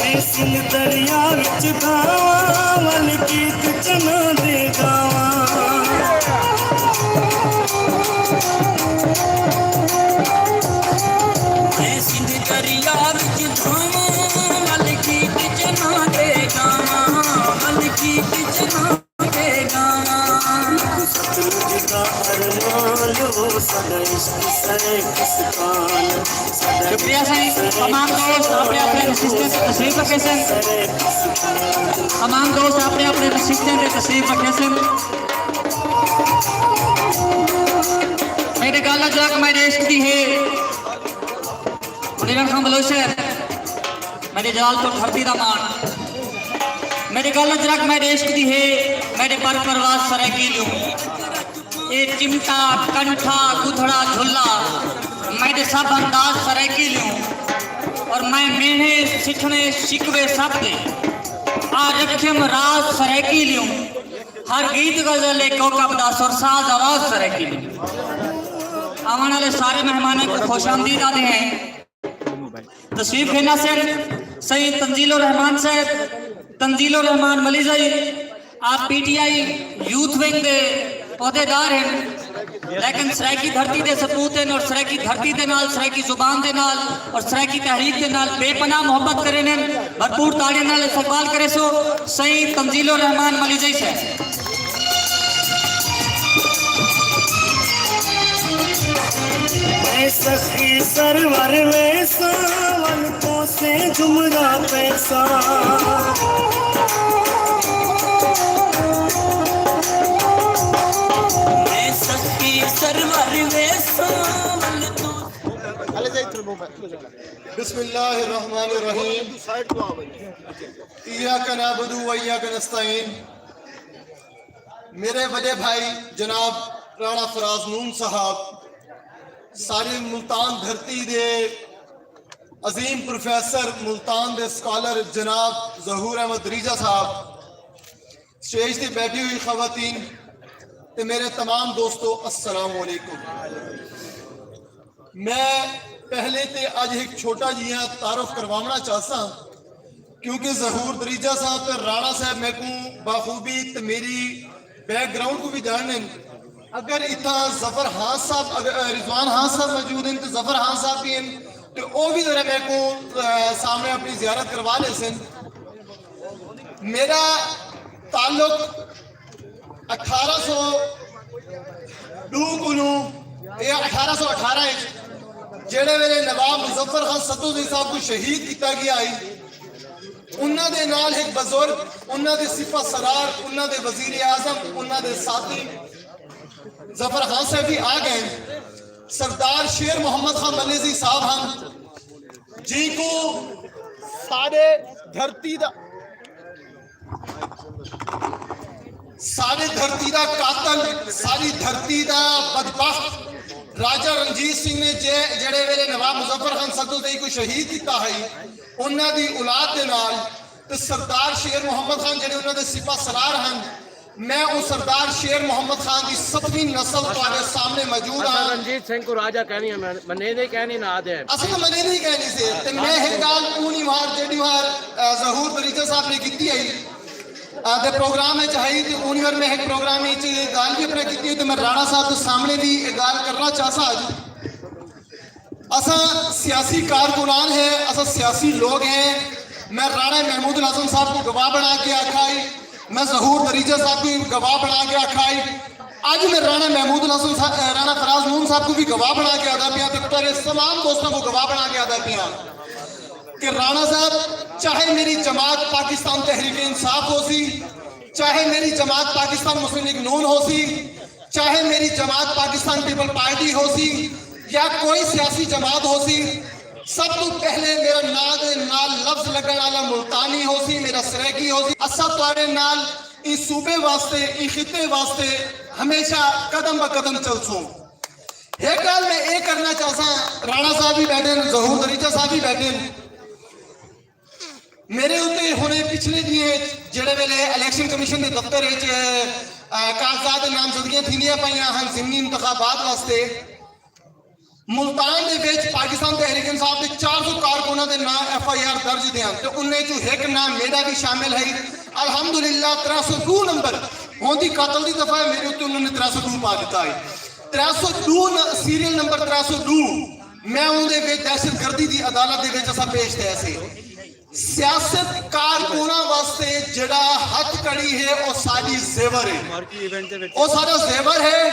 اے سندھ دریا وچ دھاواں، ول گیت چناں دے گاواں۔ اے سندھ دریا وچ دھاواں، ول گیت چناں دے گاواں، ول گیت چناں دے گاواں۔ ستلج دا ارمان ہو، ساݙا عشق سرائیکستان۔ شکریہ سائیں۔ تمام دوست اپݨے اپݨے نشستیں تے تشریف رکھیسن۔ تمام دوست اپݨے اپݨے نشستیں تے تشریف رکھیسن۔ میݙے ڳل اچ رکھ میݙے عشق دی ہے۔ منیر خان بلوچ صاحب، میݙے جلال پور دھرتی دا ماݨ۔ میݙے ڳل اچ رکھ میݙے عشق دی ہے، میݙے پر پرواز سرائیکی لیوں۔ اے چمٹا، کنٹھا، گدھڑا، جھلا، میݙے سب انداز سرائیکی لیوں۔ اور میں میݨے، سٹھݨے، شکوے سب دے، آ رکھیم راز سرائیکی لیوں۔ ہر گیت غزل اے کوکب دا، سر ساز آواز سرائیکی لیوں۔ آوݨ والے سارے مہماناں کوں خوش آمدید آہدے ہیں۔ تشریف گھن آسن سئیں تنزیل الرحمان صاحب، تنزیل الرحمان ملیزئی، آپ پی ٹی آئی یوتھ ونگ دے عہدیدار ہن، لیکن سرائیکی دھرتی دے سپوت ہن اور سرائیکی دھرتی دے نال، سرائیکی زبان دے نال اور سرائیکی تحریک دے نال بے پناہ محبت کریندن۔ بھرپور تاڑیاں نال استقبال کریسو سئیں تنزیل الرحمان ملیزئی صاحب۔ اے سخی سرور ویساں، ول پوسے جمرہ پیساں۔ اے سخی سرور ویساں، ول پوسے۔ بسم اللہ الرحمن الرحیم۔ ایاک نعبد و ایاک نستعین۔ میرے وݙے بھائی جناب رانا فراز نون صاحب، ساری ملتان دھرتی دے عظیم پروفیسر، ملتان دے اسکالر جناب ظہور احمد دھریجہ صاحب، سٹیج تے بیٹھی ہوئی خواتین تے میرے تمام دوستو، السلام علیکم۔ میں پہلے تے اڄ ہک چھوٹا جیہاں تعارف کرواوݨا چاہساں، کیونکہ ظہور دھریجہ صاحب تے رانا صاحب میکوں بخوبی تے میری بیک گراؤنڈ کوں وی ڄاݨدن۔ اگر اتھاں ظفر ہانس صاحب، اگر، اے، رضوان ہانس صاحب موجود ہن تے ظفر ہانس صاحب وی ہن تے او وی ذرا میکوں، اے، سامݨے اپݨی زیارت کروا ݙیسن۔ میرا تعلق اٹھارہ سو ݙو کنوں، اے اٹھارہ سو اٹھارہ اچ جیڑھے ویلے نواب مظفر خان سدوزئی صاحب کوں شہید کیتا ڳیا ہئی، انہاں دے نال ہک بزرگ، انہاں دے سپہ سالار، انہاں دے وزیر اعظم، انہاں دے ساتھی ظفر خان صاحب وی آ ڳئے۔ سردار شیر محمد خان ملیزئی صاحب ہن، جینکوں ساݙے دھرتی دا، ساݙے دھرتی دا قاتل، ساݙی دھرتی دا بدبخت راجہ رنجیت سنگھ نے جے، جیڑھے ویلے نواب مظفر خان سدوزئی کوں شہید کیتا ہئی، انہاں دی اولاد دے نال تے سردار شیر محمد خان جیڑھے انہاں دے سپہ سالار ہن، میں او سردار شیر محمد خان دی ستویں نسل تہاݙے سامݨے موجود ہاں۔ رنجیت سنگھ کوں راجہ کہنی ہے، من-، منے نہیں کہنی نہ آدھے ہیں۔ اساں تاں منے نہیں کہنی سے، تے میں ہک ڳالھ اونی وار جیڑھی وار، اے، ظہور دھریجہ صاحب نے کیتی ہئی، دے پروگرام وچ ہئی تے اونی وار میں ہک پروگرام وچ ڳالھ وی اپݨے کیتی تے میں رانا صاحب دے سامݨے وی اے ڳالھ کرݨا چاہساں۔ اج اساں سیاسی کارکنان ہیں، اساں سیاسی لوگ ہیں۔ میں رانا محمود الحسن صاحب کوں گواہ بݨا کے آکھا ہئی، میں ظہور دریجہ صاحب کوں گواہ بݨا کے آکھا ہئی۔ اج میں رانا محمود الحسن صاحب، رانا فراز نون صاحب کوں وی گواہ بݨا کے آہدا پیاں تے تہاݙے تمام دوستاں کوں گواہ بݨا کے آہدا پیاں کہ رانا صاحب، چاہے میری جماعت پاکستان تحریک انصاف ہوسی، چاہے میری جماعت پاکستان مسلم لیگ نون ہوسی، چاہے میری جماعت پاکستان پیپلز پارٹی ہوسی یا کوئی سیاسی جماعت ہوسی، سب توں پہلے میرا ناں دے نال لفظ لڳݨ والا ملتانی ہوسی، میرا سرائیکی ہوسی۔ اساں تہاݙے نال ایں صوبے واسطے، ایں خطے واسطے ہمیشہ قدم بہ قدم چلسوں۔ ہک ڳالھ میں اے کرݨا چاہساں، رانا صاحب وی ٻیٹھے ہن، ظہور دریجہ صاحب وی ٻیٹھے ہن۔ میݙے اتے ہݨ پچھلے ݙینہہ جیڑھے ویلے الیکشن کمیشن دے دفتر وچ، آ، کاغذات نامزدگیاں تھیندیاں پئیاں ہن ضمنی انتخابات واسطے، ملتان دے وچ پاکستان تحریک انصاف دے چار سو کارکناں دے ناں ایف آئی آر درج دے ہن تے انہیں چوں ہک ناں میݙا وی شامل ہئی۔ الحمدللہ ترے سو ݙو نمبر ہوندی قاتل دی دفعہ ہے، میݙے اتے انہاں نے ترے سو ݙو پا ݙتا ہے۔ ترے سو ݙو ن-، سیریل نمبر ترے سو ݙو، میں اوندے وچ دہشت گردی دی عدالت دے وچ اساں پیش تھئے سے۔ سیاست کارکناں واسطے جیڑھا ہتھ کڑی ہے، او ساݙی زیور ہے، او ساݙا زیور ہے۔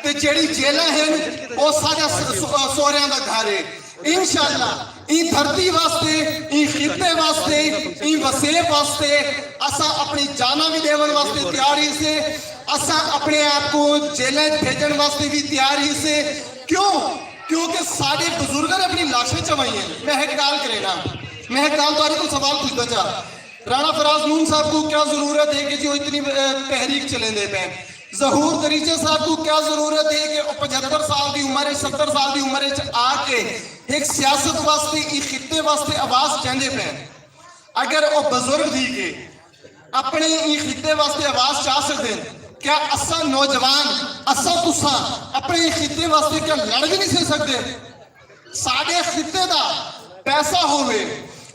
تے جیڑھی جیلاں ہن، او ساݙا س-، س-، سوہریاں دا گھر ہے۔ انشاءاللہ ایں دھرتی واسطے، ایں خطے واسطے، ایں وسیب واسطے اساں اپݨی جاناں وی ݙیوݨ واسطے تیار ہیسے۔ اساں اپݨے آپ کوں جیلیں بھیڄݨ واسطے وی تیار ہیسے۔ کیوں؟ کیونکہ ساݙے بزرگاں نے اپݨی لاشیں چوائیاں۔ میں ہک ڳالھ کرینا، میں ہک ڳالھ تہاݙے کوں سوال پچھدا چا، رانا فراز نون صاحب کوں کیا ضرورت ہے کہ جی وہ اتنی، اے، تحریک چلیندے پئے؟ ظہور دریجہ صاحب کوں کیا ضرورت ہے کہ وہ پچھتر سال دی عمر وچ، ستر سال دی عمر وچ آ کے ہک سیاست واسطے، ایں خطے واسطے آواز چاہندے پئے؟ اگر وہ بزرگ تھی کے اپݨے ایں خطے واسطے آواز چا سڳدے ہن، کیا اساں نوجوان، اساں تساں اپݨے ایں خطے واسطے کیا لڑ وی نہیں سی سڳدے؟ ساݙے خطے دا پیسہ ہووے،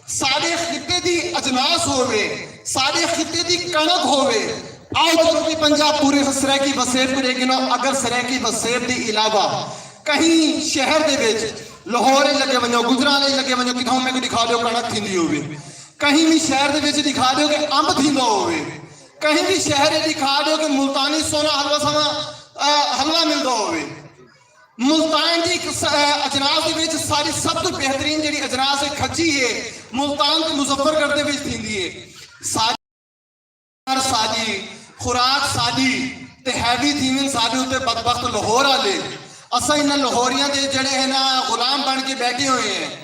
ساݙے خطے دی اجناس ہووے، ساݙے خطے دی کݨک ہووے، آؤ جنوبی پنجاب پورے سرائیکی وسیب کوں ݙیکھ گھنو۔ اگر سرائیکی وسیب دے علاوہ کہیں شہر دے وچ، لاہور وچ لڳے ونڄو، گوجرانوالے وچ لڳے ونڄو، کتھاؤں میکوں ݙکھا ݙیو کݨک تھیندی ہووے۔ کہیں وی شہر دے وچ ݙکھا ݙیو کہ امب تھیندا ہووے، کہیں وی شہر وچ ݙکھا ݙیو کہ ملتانی سونا حلوہ سواں، آ، حلوہ ملدا ہووے۔ ملتان دی ہک س-، آ، اجناس دے وچ ساݙی سب توں بہترین جیڑھی اجناس ہے کھچی ہے، ملتان تے مظفر گڑھ دے وچ تھیندی ہے۔ ساݙی ساݙی خوراک ساݙی تے ہیوی تھیون ساݙے اتے بدبخت لاہور آلے۔ اساں انہاں لاہوریاں دے جیڑھے ہیں نا غلام بݨ کے ٻیٹھے ہوئے ہیں۔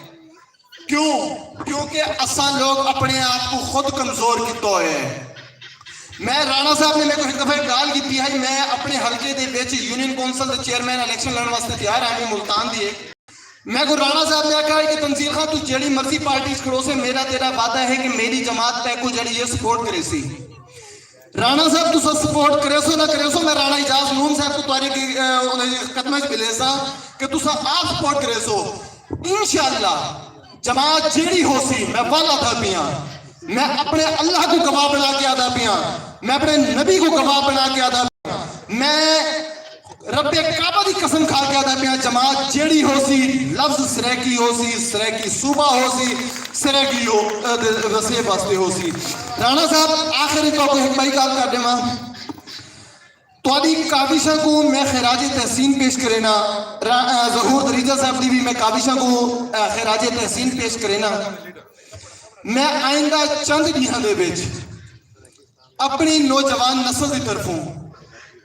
کیوں؟ کیونکہ اساں لوگ اپݨے آپ کوں خود کمزور کیتا ہویا ہے۔ میں رانا صاحب نے میکوں ہک دفعہ ہک ڳالھ کیتی ہے، میں اپݨے حلقے دے وچ یونین کونسل دے چیئرمین الیکشن لڑݨ واسطے تیار ہاں، میں ملتان دی ہے۔ میکوں رانا صاحب نے آکھیا ہے کہ تنزیل خان توں جیڑھی مرضی پارٹی اچ کھڑوسیں، میݙا تیݙا وعدہ ہے کہ میݙی جماعت تیکوں جیڑھی ہے سپورٹ کریسی۔ رانا صاحب تساں سپورٹ کریسو نہ کریسو، میں رانا اعجاز نون صاحب کوں تہاݙے، اے، انہاں دے قدماں اچ ملیساں کہ تساں آپ سپورٹ کریسو۔ انشاءاللہ جماعت جیڑھی ہوسی، میں ول آہدا پیاں، میں اپݨے اللہ کوں گواہ بݨا کے آہدا پیاں، میں اپݨے نبی کوں گواہ بݨا کے آہدا پیاں، میں رب کعبہ دی قسم کھا کے آہدا پیاں، جماعت جیڑھی ہوسی، لفظ سرائیکی ہوسی، سرائیکی صوبہ ہوسی، سرائیکی ہو-، اے، دے وسیب واسطے ہوسی۔ رانا صاحب، آخر وچ تہاکوں ہک ٻئی ڳالھ کر ݙیواں۔ تہاݙی کاوشاں کوں میں خراج تحسین پیش کرینا، را-، اے، ظہور دریجہ صاحب دی وی میں کاوشاں کوں، اے، خراج تحسین پیش کرینا۔ میں آئندہ چند ݙینہاں دے وچ اپݨی نوجوان نسل دی طرفوں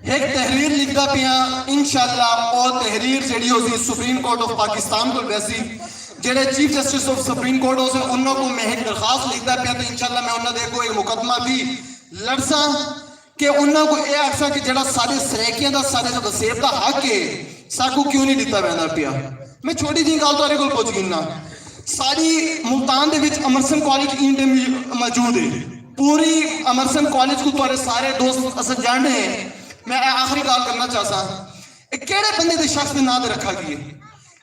ہک تحریر لکھدا پیاں، انشاءاللہ او تحریر جیڑھی ہوسی سپریم کورٹ آف پاکستان کول ویسی، جیڑھے chief justice of supreme court ہوسن انہاں کوں میں ہک درخواست لکھدا پیاں تے انشاءاللہ میں انہاں دے اڳوں ہک مقدمہ وی لڑساں کہ انہاں کوں اے آکھساں کہ جیڑھا ساݙے سرائیکیاں دا، ساݙے وسیب دا حق ہے، ساکوں کیوں نہیں ݙتا ویندا پیا۔ میں چھوٹی جئی ڳالھ تہاݙے کول پہنچ گھننا۔ ساݙی ملتان دے وچ امرسن کالج ایں ٹائم وی موجود ہے۔ پوری امرسن کالج کوں تہاݙے سارے دوست اساں ڄاݨدے ہیں۔ میں اے آخری ڳالھ کرݨا چاہساں، اے کیڑھے بندے دے، شخص دے ناں تے رکھا ڳیا ہے؟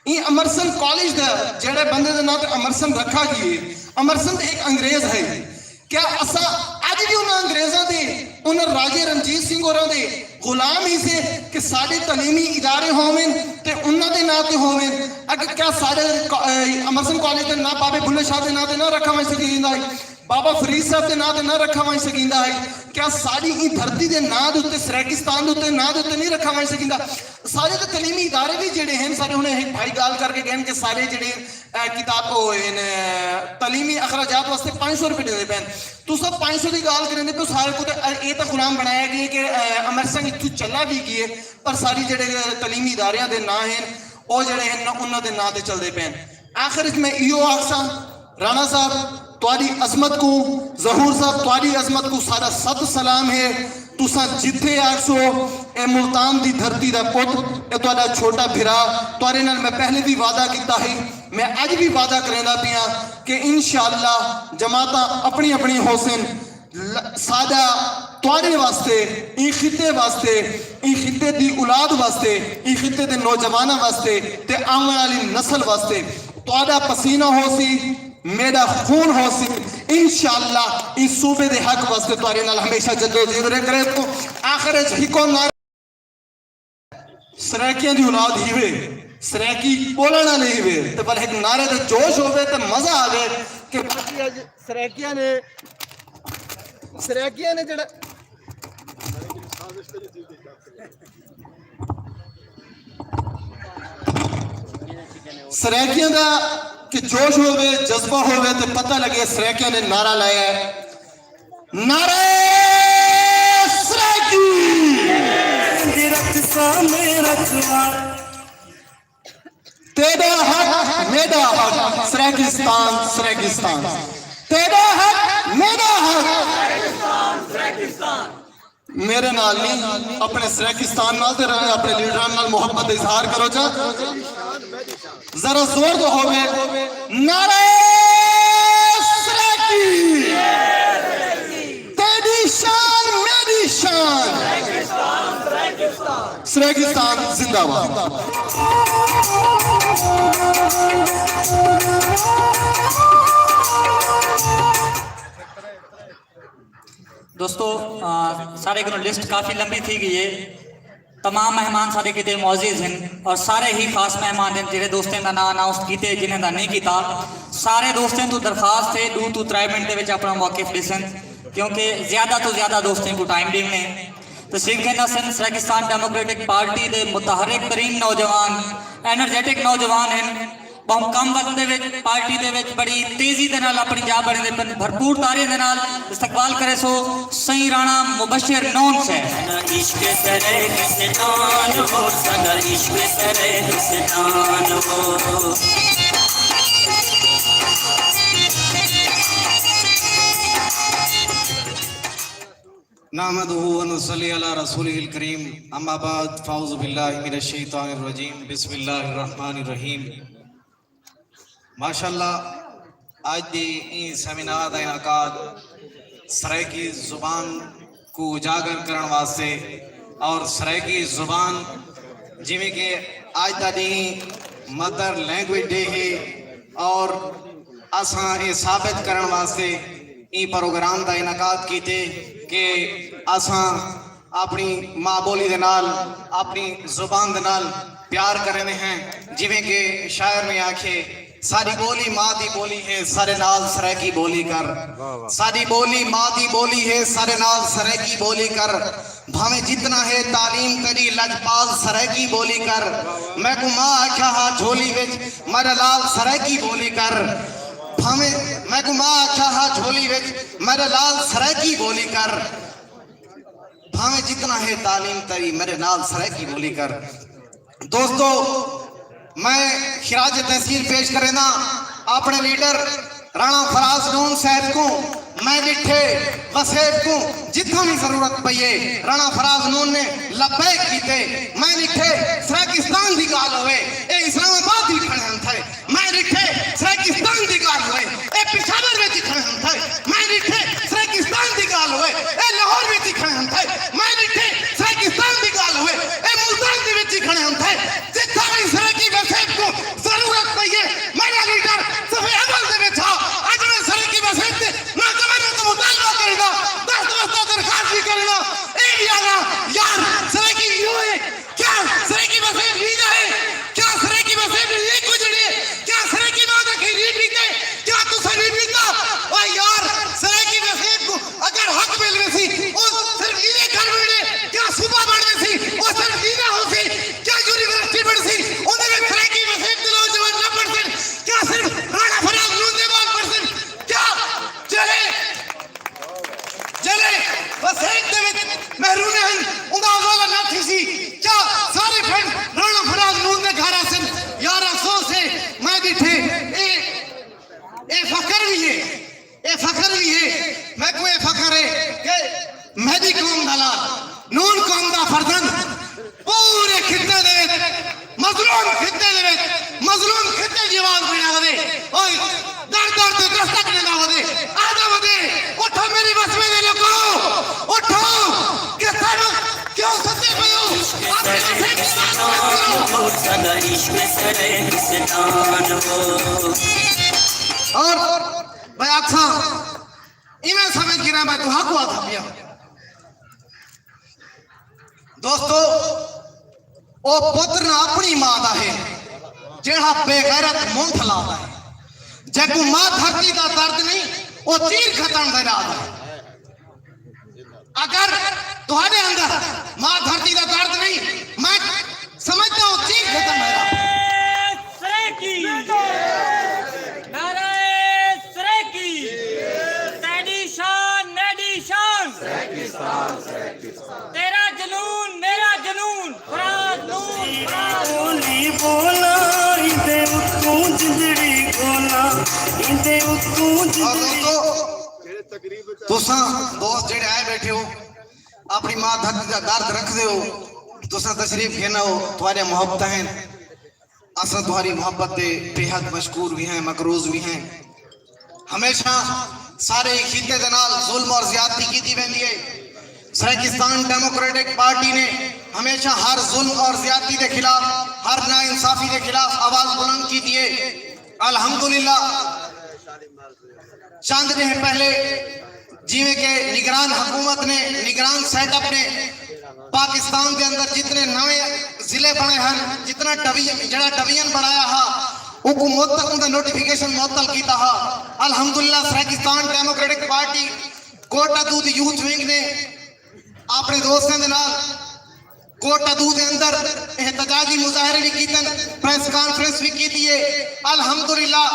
ایں امرسن کالج دا جیڑھے بندے دے ناں تے امرسن رکھا ڳیا ہے، امرسن تے ہک انگریز ہے۔ کیا اساں اڄ وی انہاں انگریزاں دے، انہاں راجے رنجیت سنگھ ہوراں دے غلام ہیسے کہ ساݙے تعلیمی ادارے ہوون تے انہاں دے ناں تے ہوون۔ اگر کیا ساݙے امرسن کالج دا ناں بابے بلھے شاہ دے ناں تے نہ رکھا ونڄ سڳیندا ہئی؟ بابا فرید صاحب دے ناں تے نہ رکھا ونڄ سڳیندا ہئی؟ کیا ساݙی ایں دھرتی دے ناں دے اتے، سرائیکستان دے اتے، ناں دے اتے نہیں رکھا ونڄ سڳیندا؟ ساݙے تے تعلیمی ادارے وی جیڑھے ہن، ساݙے ہݨ ہک بھائی ڳالھ کر کے ڳئے ہن کہ ساݙے جیڑھے، اے، کتاب او ہن، تعلیمی اخراجات واسطے پنج سو روپے ݙیندے پئے ہن۔ تساں پنج سو دی ڳالھ کریندے پئے ہو، ساݙے کوں تے اے تاں غلام بݨایا ڳئے کہ، اے، امرسن اتھوں چلا وی ڳئے، پر ساݙے جیڑھے تعلیمی اداریاں دے ناں ہن، او جیڑھے ہن نا، انہاں دے ناں تے چلدے پئے ہن۔ آخر اچ میں ایہو آکھساں، رانا صاحب، تہاݙی عظمت کوں، ظہور صاحب، تہاݙی عظمت کوں ساݙا صد سلام ہے۔ تساں جتھے آکھسو، اے ملتان دی دھرتی دا پت، اے تہاݙا چھوٹا بھرا، تہاݙے نال میں پہلے وی وعدہ کیتا ہئی، میں اڄ وی وعدہ کریندا پیاں کہ انشاءاللہ جماعتاں اپݨی اپݨی ہوسن، ل-، ساݙا تہاݙے واسطے، ایں خطے واسطے، ایں خطے دی اولاد واسطے، ایں خطے دے نوجواناں واسطے تے آوݨ والی نسل واسطے تہاݙا پسینہ ہوسی، میݙا خون ہوسی۔ انشاءاللہ ایں صوبے دے حق واسطے تہاݙے نال ہمیشہ جدوجہد رہیا کرے۔ تو آخر اچ ہکو نعرہ، سرائیکیاں دی اولاد ہیوے، سرائیکی ٻولݨ والے ہیوے، تے ول ہک نعرے تے جوش ہووے تے مزہ آوے کہ باقی اڄ سرائیکیاں نے، سرائیکیاں نے جڑا، سرائیکیاں دا کہ جوش ہووے، جذبہ ہووے تے پتہ لڳے سرائیکیاں نے نعرہ لایا ہے۔ نعرہ سرائیکی۔ تیݙا حق، میݙا حق، سرائیکستان، سرائیکستان۔ تیݙا حق، میݙا حق۔ میݙے نال نہیں، اپݨے سرائیکستان نال تے اپݨے لیڈراں نال محبت دا اظہار کرو چا۔ ذرا زور تو ہووے۔ نعرہ سرائیکی۔ تیݙی شان، میݙی شان۔ سرائیکستان زندہ باد۔ دوستو، آ، ساݙے کولوں لسٹ کافی لمبی تھی ڳئی ہے۔ تمام مہمان ساݙے کیتے معزز ہن اور سارے ہی خاص مہمان ہن، جیڑھے دوستیں دا ناں اناؤنس کیتے، جنہیں دا نہیں کیتا۔ سارے دوستیں توں درخواست ہے، ݙو توں ترے منٹ دے وچ اپݨا موقف ݙیسن، کیونکہ زیادہ توں زیادہ دوستیں کوں ٹائم ݙیوݨے۔ تشریف گھن آسن سرائیکستان ڈیموکریٹک پارٹی دے متحرک ترین نوجوان، انرجیٹک نوجوان ہن۔ ٻہوں کم وقت دے وچ پارٹی دے وچ بڑی تیزی دے نال اپݨی جاہ بݨیندے پن۔ بھرپور تاڑیاں دے نال استقبال کریسو سئیں رانا مبشر نون صاحب۔ ساݙا عشق سرائیکستان ہو، ساݙا عشق سرائیکستان ہو۔ نحمده ونصلي على رسوله الكريم، اما بعد، فاعوذ باللہ من الشیطان الرجیم، بسم اللہ الرحمن الرحیم۔ ماشاءاللہ، اڄ دی ایں سیمینار دا انعقاد سرائیکی زبان کوں اجاگر کرݨ واسطے اور سرائیکی زبان، جیویں کہ اڄ دا ݙینہہ مدر لینگویج ڈے ہے، اور اساں اے ثابت کرݨ واسطے ایں پروگرام دا انعقاد کیتے کہ اساں اپݨی ماں ٻولی دے نال، اپݨی زبان دے نال پیار کریندے ہیں۔ جیویں کہ شاعر نے آکھے، ساݙی ٻولی ماں دی ٻولی ہے، ساݙے نال سرائیکی ٻولی کر۔ ساݙی ٻولی ماں دی ٻولی ہے، ساݙے نال سرائیکی ٻولی کر۔ بھاویں جتنا ہے تعلیم تیݙی، لجپال سرائیکی ٻولی کر۔ میکوں ماں آکھیا ہا جھولی وچ، میݙے لال سرائیکی ٻولی کر۔ بھاویں، میکوں ماں آکھیا ہا جھولی وچ، میݙے لال سرائیکی ٻولی کر۔ بھاویں جتنا ہے تعلیم تیݙی، میݙے نال سرائیکی ٻولی کر۔ دوستو، میں خراج تحسین پیش کرینداں اپݨے لیڈر رانا فراز نون صاحب کوں۔ میں ݙٹھے وسیب کوں، جتھاں وی ضرورت پئی ہے، رانا فراز نون نے لبیک کیتے۔ میں ݙٹھے سرائیکستان دی ڳالھ ہووے، اے اسلام آباد وی کھڑے ہن تھئے۔ میں ݙٹھے سرائیکستان دی ڳالھ ہووے، اے پشاور وچ ہی کھڑے ہن تھئے۔ میں ݙٹھے سرائیکستان دی ڳالھ ہووے، اے لاہور وچ ہی کھڑے ہن تھئے۔ میں ݙٹھے سرائیکستان دی ڳالھ ہووے، اے ملتان دے وچ ہی کھڑے ہن تھئے۔ جتھاں وی سرائیکی وسیب کوں ضرورت پئی ہے، میݙا لیڈر صف اول دے وچ ہا۔ اڄ میں سرائیکی وسیب دے نوجواناں توں مطالبہ کرینداں، سدا عشق سرے کسدان ہو۔ اور میں آکھاں، ایویں سمجھ گرا میں تہاکوں آکھا پیا۔ دوستو، او پتر نہ اپݨی ماں دا ہے، جیڑھا بے غیرت منہ پھلا دا ہے۔ جیکوں ماں دھرتی دا درد نہیں، او چیر گھتݨ دا ارادہ ہے۔ اگر تہاݙے اندر ماں دھرتی دا درد نہیں، میں سمجھدا ہوں چیر گھتݨ دا ارادہ ہے۔ سرائیکی۔ نعرہ سرائیکی۔ تیݙی شان، میݙی شان۔ تیرا جنون، میرا جنون۔ فراز نور، فراز نور۔ بولی بولا، ایندے اتوں جندڑی گولا، ایندے اتوں اور جندڑی۔ دوستو، تساں دوست جڑے آئے بیٹھے ہو، اپݨی ماں دھرتی دا درد رکھدے ہو، تساں تشریف گھن آؤ، تہاݙیاں محبتاں ہن۔ اساں تہاݙی محبت دے بے حد مشکور وی ہیں، مقروض وی ہیں۔ ہمیشہ سارے خطے دے نال ظلم اور زیادتی کیتی ویندی ہے۔ سرائیکستان ڈیموکریٹک پارٹی نے ہمیشہ ہر ظلم اور زیادتی دے خلاف، ہر ناانصافی دے خلاف آواز بلند کیتی ہے۔ الحمدللہ، چند ݙینھ پہلے جیویں کہ نگران حکومت نے، نگران سیٹ اپ نے پاکستان دے اندر جتنے نویں ضلع بݨے ہن، جتنا ڈوی-، جڑا ڈویژن بݨایا ہا، اوکوں معطل، اوندا نوٹیفکیشن معطل کیتا ہا۔ الحمدللہ، سرائیکستان ڈیموکریٹک پارٹی کوٹا دودھ یوتھ ونگ نے اپݨے دوستاں دے نال کوٹا دو دے اندر احتجاجی مظاہرے وی کیتن، پریس کانفرنس وی کیتی ہے۔ الحمدللہ،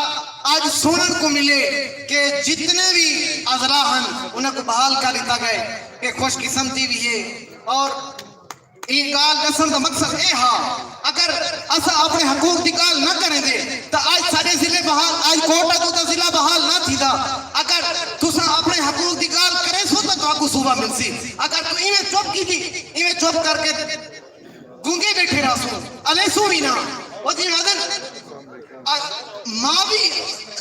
اڄ سݨݨ کوں ملے کہ جتنے وی اضلاع ہن، انہاں کوں بحال کر ݙتا ڳئے۔ اے خوش قسمتی وی ہے۔ اور اے ڳالھ ݙسݨ دا مقصد اے ہا، اگر اساں اپݨے حقوق دی ڳالھ نہ کریندے، تاں اڄ ساݙے ضلع بحال، اڄ کوٹا دو دا ضلع بحال نہ تھیندا۔ اگر تساں اپݨے حقوق دی ڳالھ کریسو، تاں تہاکوں صوبہ ملسی۔ اگر توں ایویں چپ کیتی، ایویں چپ کر کے گنگے بیٹھے رہسوں، الیسوں وی نہ۔ او جی وزن، آ، ماں وی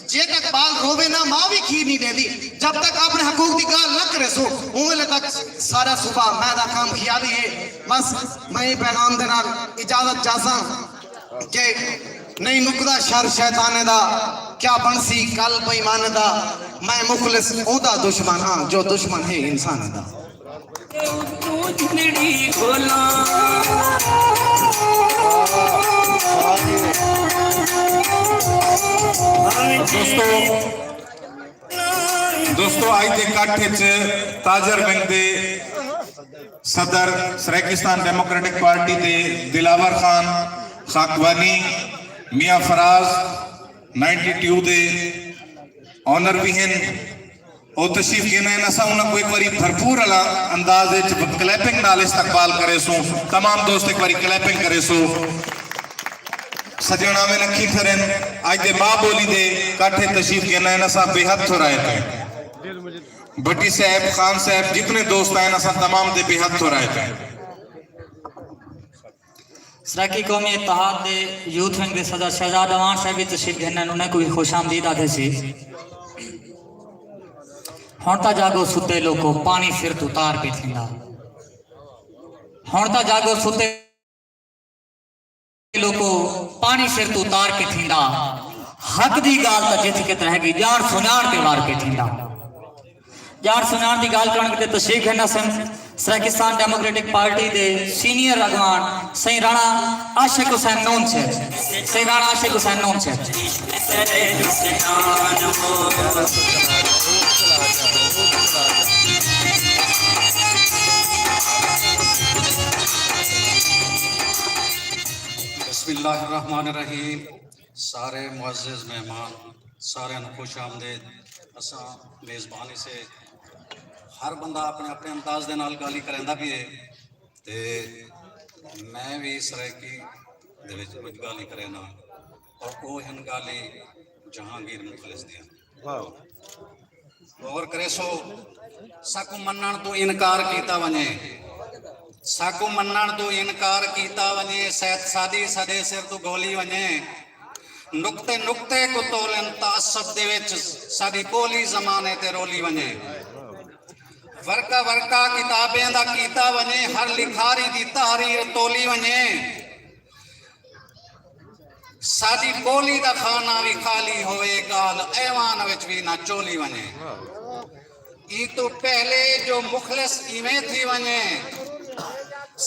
جے تک ٻال رووے نہ، ماں وی کھیر نہیں ݙیندی۔ جب تک اپݨے حقوق دی ڳالھ نہ کریسوں، اوں ویلے تک سارا صوبہ میں دا کام خیالی ہے۔ بس میں ایں پیغام دے نال اجازت چاہساں کہ نہیں مکدا شر شیطانے دا، کیا بݨسی کل بے ایمانے دا۔ میں مخلص اوندا دشمن ہاں جو دشمن ہے انسانے دا۔ دوستو، دوستو، اڄ دے اکٹھ وچ تاجر ونگ دے صدر، سرائیکستان ڈیموکریٹک پارٹی دے دلاور خان خاکوانی، میاں فراز نائنٹی ٹو دے اونر وی ہن، او تشریف گھن آئن۔ اساں انہاں کوں ہک واری بھرپور آلا انداز وچ کلیپنگ نال استقبال کریسوں۔ تمام دوست ہک واری کلیپنگ کریسو۔ سڄݨ آوݨ اکھیں پھرن، اڄ دے ماء ٻولی دے کٹھ وچ تشریف گھن آئن، اساں بے حد تھورائت ہیں۔ بھٹی صاحب، خان صاحب، جتنے دوست آئن، اساں تمام دے بے حد تھورائت ہیں۔ سرائیکی قومی اتحاد دے یوتھ ونگ دے صدر شہزاد اعوان صاحب وی تشریف گھن آئن، انہاں کوں وی خوش آمدید آکھیسی۔ ہݨ تاں جاڳو ستے لوکو، پاݨی سر توں تار پئے تھیندا۔ ہݨ تاں جاڳو ستے لوکو، پاݨی سر توں تار پئے تھیندا۔ حق دی ڳالھ تاں جتھ کت رہ ڳئی، ڄاݨ سنڄاݨ تے وار پئے تھیندا۔ ڄاݨ سنڄاݨ دی ڳالھ کرݨ کیتے تشریف گھن آسن سرائیکستان ڈیموکریٹک پارٹی دے سینئر اڳواݨ سئیں رانا عاشق حسین نون صاحب۔ سئیں رانا عاشق حسین نون صاحب۔ بسم اللہ الرحمن الرحیم۔ سارے معزز مہمان، سارے نوں خوش آمدید۔ اساں میزبانی سے ہر بندہ اپنے اپنے انداز دے نال گالی کریندا بھی ہے، تے میں بھی سرائیکی دے وچ کچھ گالی کرینا، اور او ہن گالی جہانگیر مخلص دیاں۔ غور کریسو، ساکوں منݨ توں انکار کیتا ونڄے، ساکوں منݨ توں انکار کیتا ونڄے، سید ساݙی ساݙے سر توں گولی ونڄے۔ نقطے نقطے کوں تولن تعصب دے وچ ساݙی ٻولی زمانے تے رولی ونڄے۔ ورقہ ورقہ کتابیں دا کیتا ونڄے، ہر لکھاری دی تحریر تولی ونڄے۔ ساݙی ٻولی دا خانہ وی خالی ہووے، ڳالھ ایوان وچ وی نہ چولی ونڄے۔ ایں توں پہلے جو مخلص ایویں تھی ونڄے،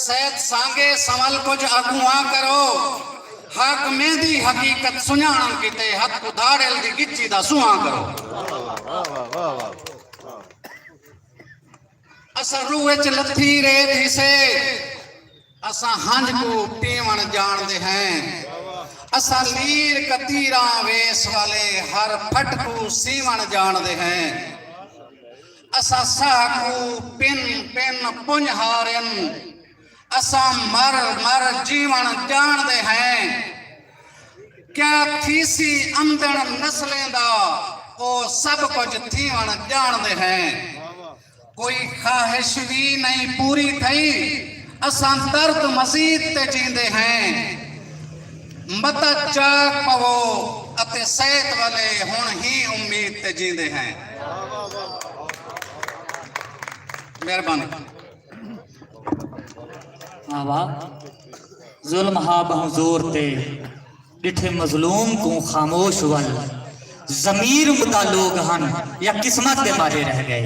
سید سانگے سنول کجھ اڳونہاں کرو، حاکمیں دی حقیقت سنڄاݨݨ کیتے ہتھ کوں دھاڑیل دی ڳچی دا سونہاں کرو۔ اساں روح اچ لتھی ریت ہسے، اساں ہنج کوں پیوݨ ڄاݨدے ہیں۔ اساں لیر کتیراں ویس والے ہر پھٹ کوں سیوݨ ڄاݨدے ہیں۔ اساں ساہ کوں پن پن پنجھارن، اساں مر مر جیوݨ ڄاݨدے ہیں۔ کیا تھیسی امدݨ نسلیں دا، او سب کجھ تھیوݨ ڄاݨدے ہیں۔ کوئی خواہش وی نئیں پوری تھئی، اساں درد مزید تے جیندے ہیں۔ متاں جاڳ پوو اتے سید والے ہݨ ہی امید تے جیندے ہیں۔ مہربانی۔ واہ واہ۔ ظلم ہا ٻہوں زور تے، ݙٹھے مظلوم کوں خاموش ول۔ ضمیر مردہ لوگ ہن یا قسمت دے مارے رہ ڳئے؟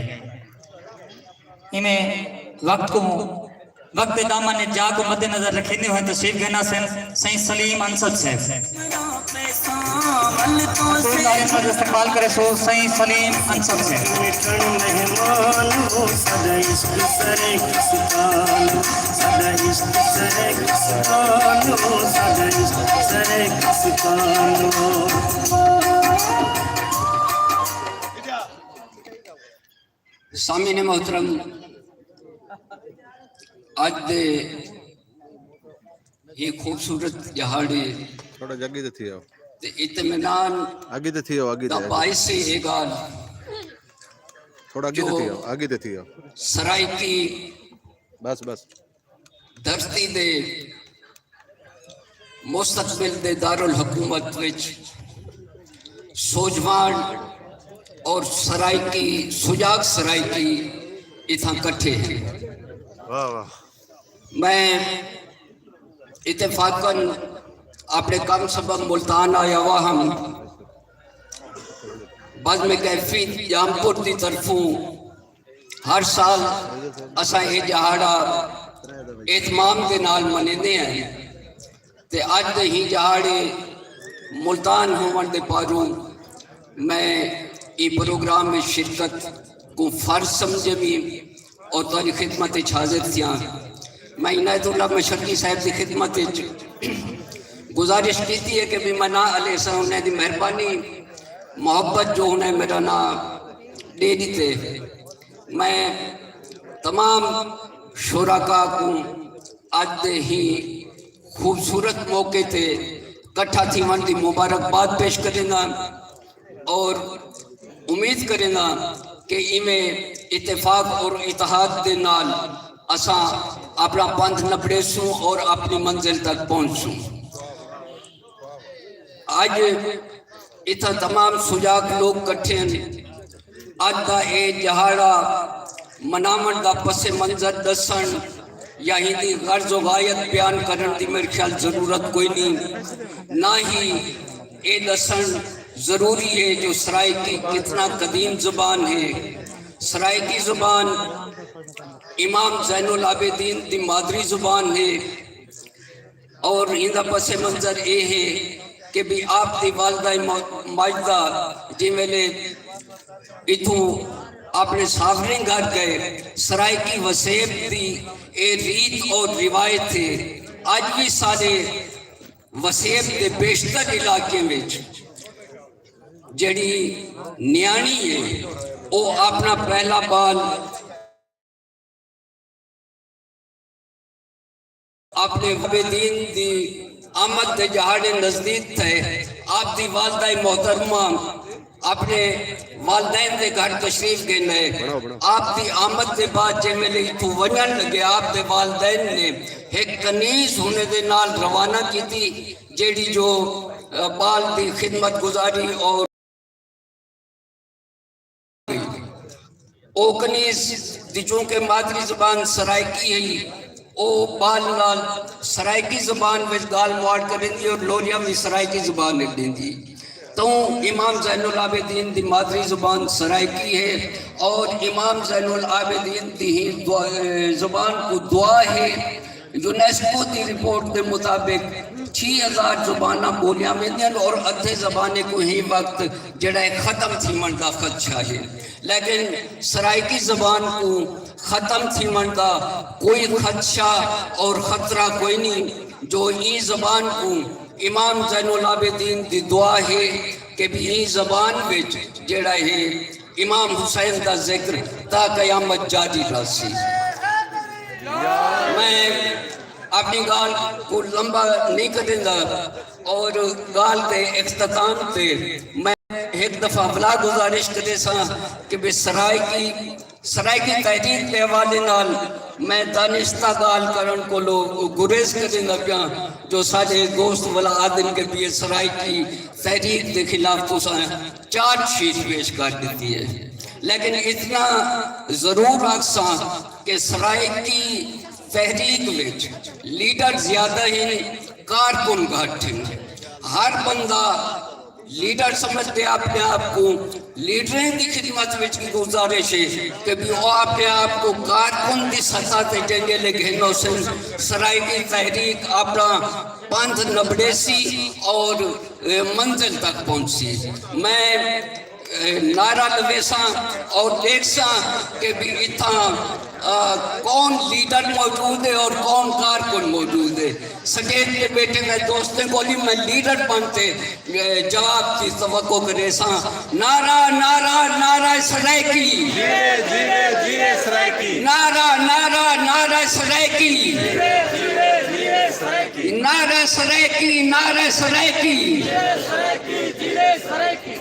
ایویں وقت کوں، وقت دے دامن اچ جا کوں مد نظر رکھیندے ہوئے تشریف گھن آسن سئیں سلیم انصب صاحب۔ حضور ناظرین ساݙو استقبال کریسو سئیں سلیم انصب صاحب۔ سامعین محترم، اڄ دے ایں خوبصورت ݙیہاڑے تھوڑا جڳی تے تھی آؤ۔ تے اطمینان اڳی تے تھی آؤ، اڳی دا تے، اڳی تے۔ باعث اے ڳالھ تھوڑا اڳی تے جو تھی آؤ، اڳی تے تھی آؤ۔ سرائیکی بس بس۔ دھرتی دے مستقبل دے دارالحکومت وچ سوجھواݨ اور سرائیکی، سجاگ سرائیکی اتھاں کٹھے ہیں۔ واہ واہ۔ میں اتفاقا اپݨے کم سبب ملتان آیا ہوا ہم۔ بزم کیفی جامپور دی طرفوں ہر سال اساں اے ݙیہاڑا اہتمام دے نال منیندے ہیں تے اڄ دے ہی ݙیہاڑے ملتان ہووݨ دے پاروں میں ایں پروگرام وچ شرکت کوں فرض سمجھے وی اور تہاݙی خدمت وچ حاضر تھیاں۔ میں عنایت اللہ مشرقی صاحب دی خدمت وچ گزارش کیتی ہے کہ بھی میں نہ علیہ السلام انہیں دی مہربانی محبت جو انہیں میرا نام ݙے ݙتے۔ میں تمام شرکا کوں اڄ دے ہی خوبصورت موقع تے کٹھا تھیوݨ دی مبارکباد پیش کرینداں اور امید کرینداں کہ ایویں اتفاق اور اتحاد دے نال اساں اپݨا پندھ نبڑیسوں اور اپݨی منزل تک پہنچسوں۔ اڄ اتھاں تمام سجاگ لوگ کٹھے ہن۔ اڄ دا اے ݙیہاڑا مناوݨ دا پس منظر ݙسݨ یا ایندی غرض و غایت بیان کرݨ دی میݙے خیال ضرورت کوئی نی۔ نہ ہی اے ݙسݨ ضروری ہے جو سرائیکی کتنا قدیم زبان ہے۔ سرائیکی زبان امام زین العابدین دی مادری زبان ہے۔ اور ایندا پس منظر اے ہے کہ بھی آپ دی والدہ ماجدہ جیں ویلے اتھوں اپݨے ساوریں گھر ڳئے، سرائیکی وسیب دی اے ریت اور روایت ہے۔ اڄ وی ساݙے وسیب دے بیشتر علاقیں وچ جیڑھی نیاݨی ہے او اپݨا پہلا ٻال اپݨے والدین دی آمد دے ݙیہاڑے نزدیک تھئے۔ آپ دی والدہ محترمہ اپݨے والدین دے گھر تشریف گھن آئے۔ آپ دی آمد دے بعد جیں ویلے اتھوں ونڄݨ لڳے آپ دے والدین نے ہک کنیز ہنے دے نال روانہ کیتی جیڑھی جو ٻال دی خدمت گزاری اور او کنیز دی چونکہ مادری زبان سرائیکی ہئی او ٻال نال سرائیکی زبان وچ ڳالھ مہاڑ کریندی اور لوریاں وی سرائیکی زبان وچ ݙیندی۔ توں امام زین العابدین دی مادری زبان سرائیکی ہے اور امام زین العابدین دی ہی دعا، زبان کوں دعا ہے۔ یونیسکو دی رپورٹ دے مطابق چھی ہزار زباناں ٻولیاں ویندیاں اور ادھے زبانیں کوں ہی وقت جیڑھا ہے ختم تھیوݨ دا خدشہ ہے، لیکن سرائیکی زبان کوں ختم تھیوݨ دا کوئی خدشہ اور خطرہ کوئی نہیں۔ جو ایں زبان کوں امام زین العابدین دی دعا ہے کہ بھی ایں زبان وچ جیڑھا ہے امام حسین دا ذکر تا قیامت جاری رہسی۔ میں اپݨی ڳالھ کوں لمبا نہیں کریندا اور ڳالھ دے اختتام تے میں ہک دفعہ ولا گزارش کریساں کہ بھی سرائیکی سرائیکی تحریک دے حوالے نال میں دانستہ ڳالھ کرݨ کولو گریز کریندا پیاں جو ساݙے دوست ولا آہدن کہ بھی سرائیکی تحریک دے خلاف تساں چارج شیٹ پیش کر ݙتی ہے، لیکن اتنا ضرور آکھساں کہ سرائیکی تحریک وچ لیڈر زیادہ ہن، کارکن گھٹ ہن۔ ہر بندہ لیڈر سمجھدے اپݨے آپ کوں، لیڈریں دی خدمت وچ وی گزارش ہے کہ بھی او اپݨے آپ کوں کارکن دی سطح تے جیندے لے گھن ہوسن، سرائیکی تحریک اپݨا پندھ نبڑیسی اور، اے، منزل تک پہنچسی۔ میں، اے، نعرہ لویساں اور ݙیکھساں کہ بھی اتھاں، آ، کون لیڈر موجود ہے اور کون کارکن موجود ہے۔ سٹیج تے ٻیٹھے میں دوستیں کوں میں لیڈر بݨ تے، اے، جواب دی توقع کریساں۔ نعرہ، نعرہ، نعرہ سرائیکی۔ جیے، جیے، جیے سرائیکی۔ نعرہ، نعرہ، نعرہ سرائیکی۔ جیے، جیے، جیے سرائیکی۔ نعرہ سرائیکی، نعرہ سرائیکی۔ جیے سرائیکی، جیے سرائیکی۔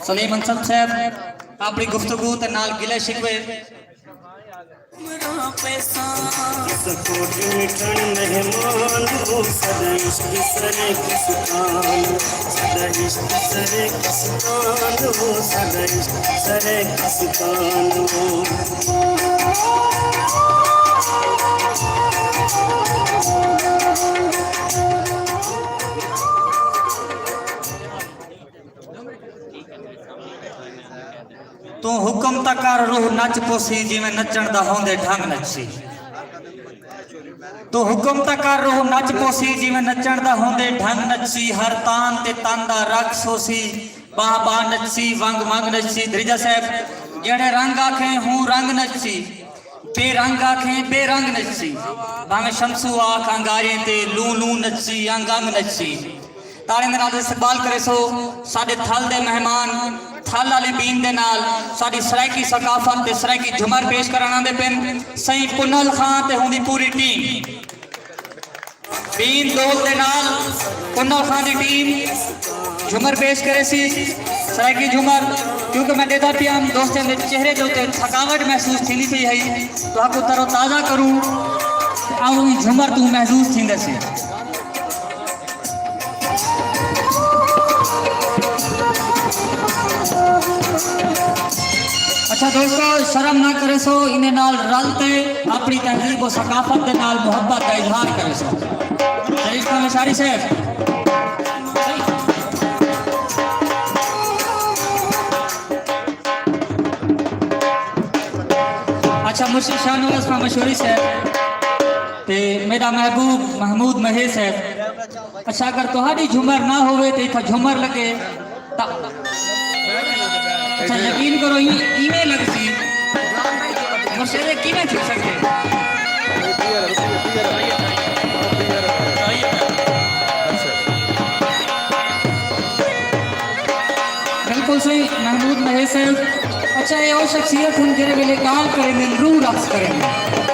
سلیم انصر صاحب اپݨی گفتگو تے نال گلے شکوے۔ توں حکم تاں کر، روح نچ پوسی، جیویں نچݨ دا ہوندے ڈھنگ نچسی۔ توں حکم تاں کر، روح نچ پوسی، جیویں نچݨ دا ہوندے ڈھنگ نچسی۔ ہر تان تے تن دا رقص ہوسی، ٻاہ ٻاہ نچسی، ونگ ونگ نچسی۔ دھریجہ صاحب، جیڑھے رنگ آکھیں، ہوں رنگ نچسی۔ بے رنگ آکھیں، بے رنگ نچسی۔ بھانویں شمسو آکھ انگاریں تے، لوں لوں نچسی، انگ انگ نچسی۔ تاڑیں دے نال استقبال کریسو ساݙے تھل دے مہمان، تھل آلی بین دے نال ساݙی سرائیکی ثقافت تے سرائیکی جھمر پیش کرݨ آندے پن سئیں پنل خان تے ہوندی پوری ٹیم۔ بین دول دے نال پنل خان دی ٹیم جھمر پیش کریسی، سرائیکی جھمر، کیونکہ میں ݙیہدا پیاں دوستیں دے چہرے دے اتے تھکاوٹ محسوس تھیندی پئی ہئی، تہاکوں تر و تازہ کروں، آؤں ایں جھمر توں محظوظ تھیندے سے۔ اچھا دوستو، شرم نہ کریسو، ایندے نال رل تے اپݨی تہذیب و ثقافت دے نال محبت دا اظہار کریسو۔ شریف خان لشاری صاحب۔ اچھا، مرشد شاہنواز خان مشوری صاحب تے میݙا محبوب محمود مہیش صاحب۔ اچھا، اگر تہاݙی جھمر نہ ہووے تے اتھاں جھمر لڳے تاں، اچھا، یقین کرو، ایں، ایویں لڳسی۔ مرشد، اے کیویں تھی سڳدے؟ بالکل صحیح، محمود مہیش صاحب۔ اچھا، اے او شخصیت ہن جیڑھے ویلے ڳالھ کریندن، روح رقص کریندن۔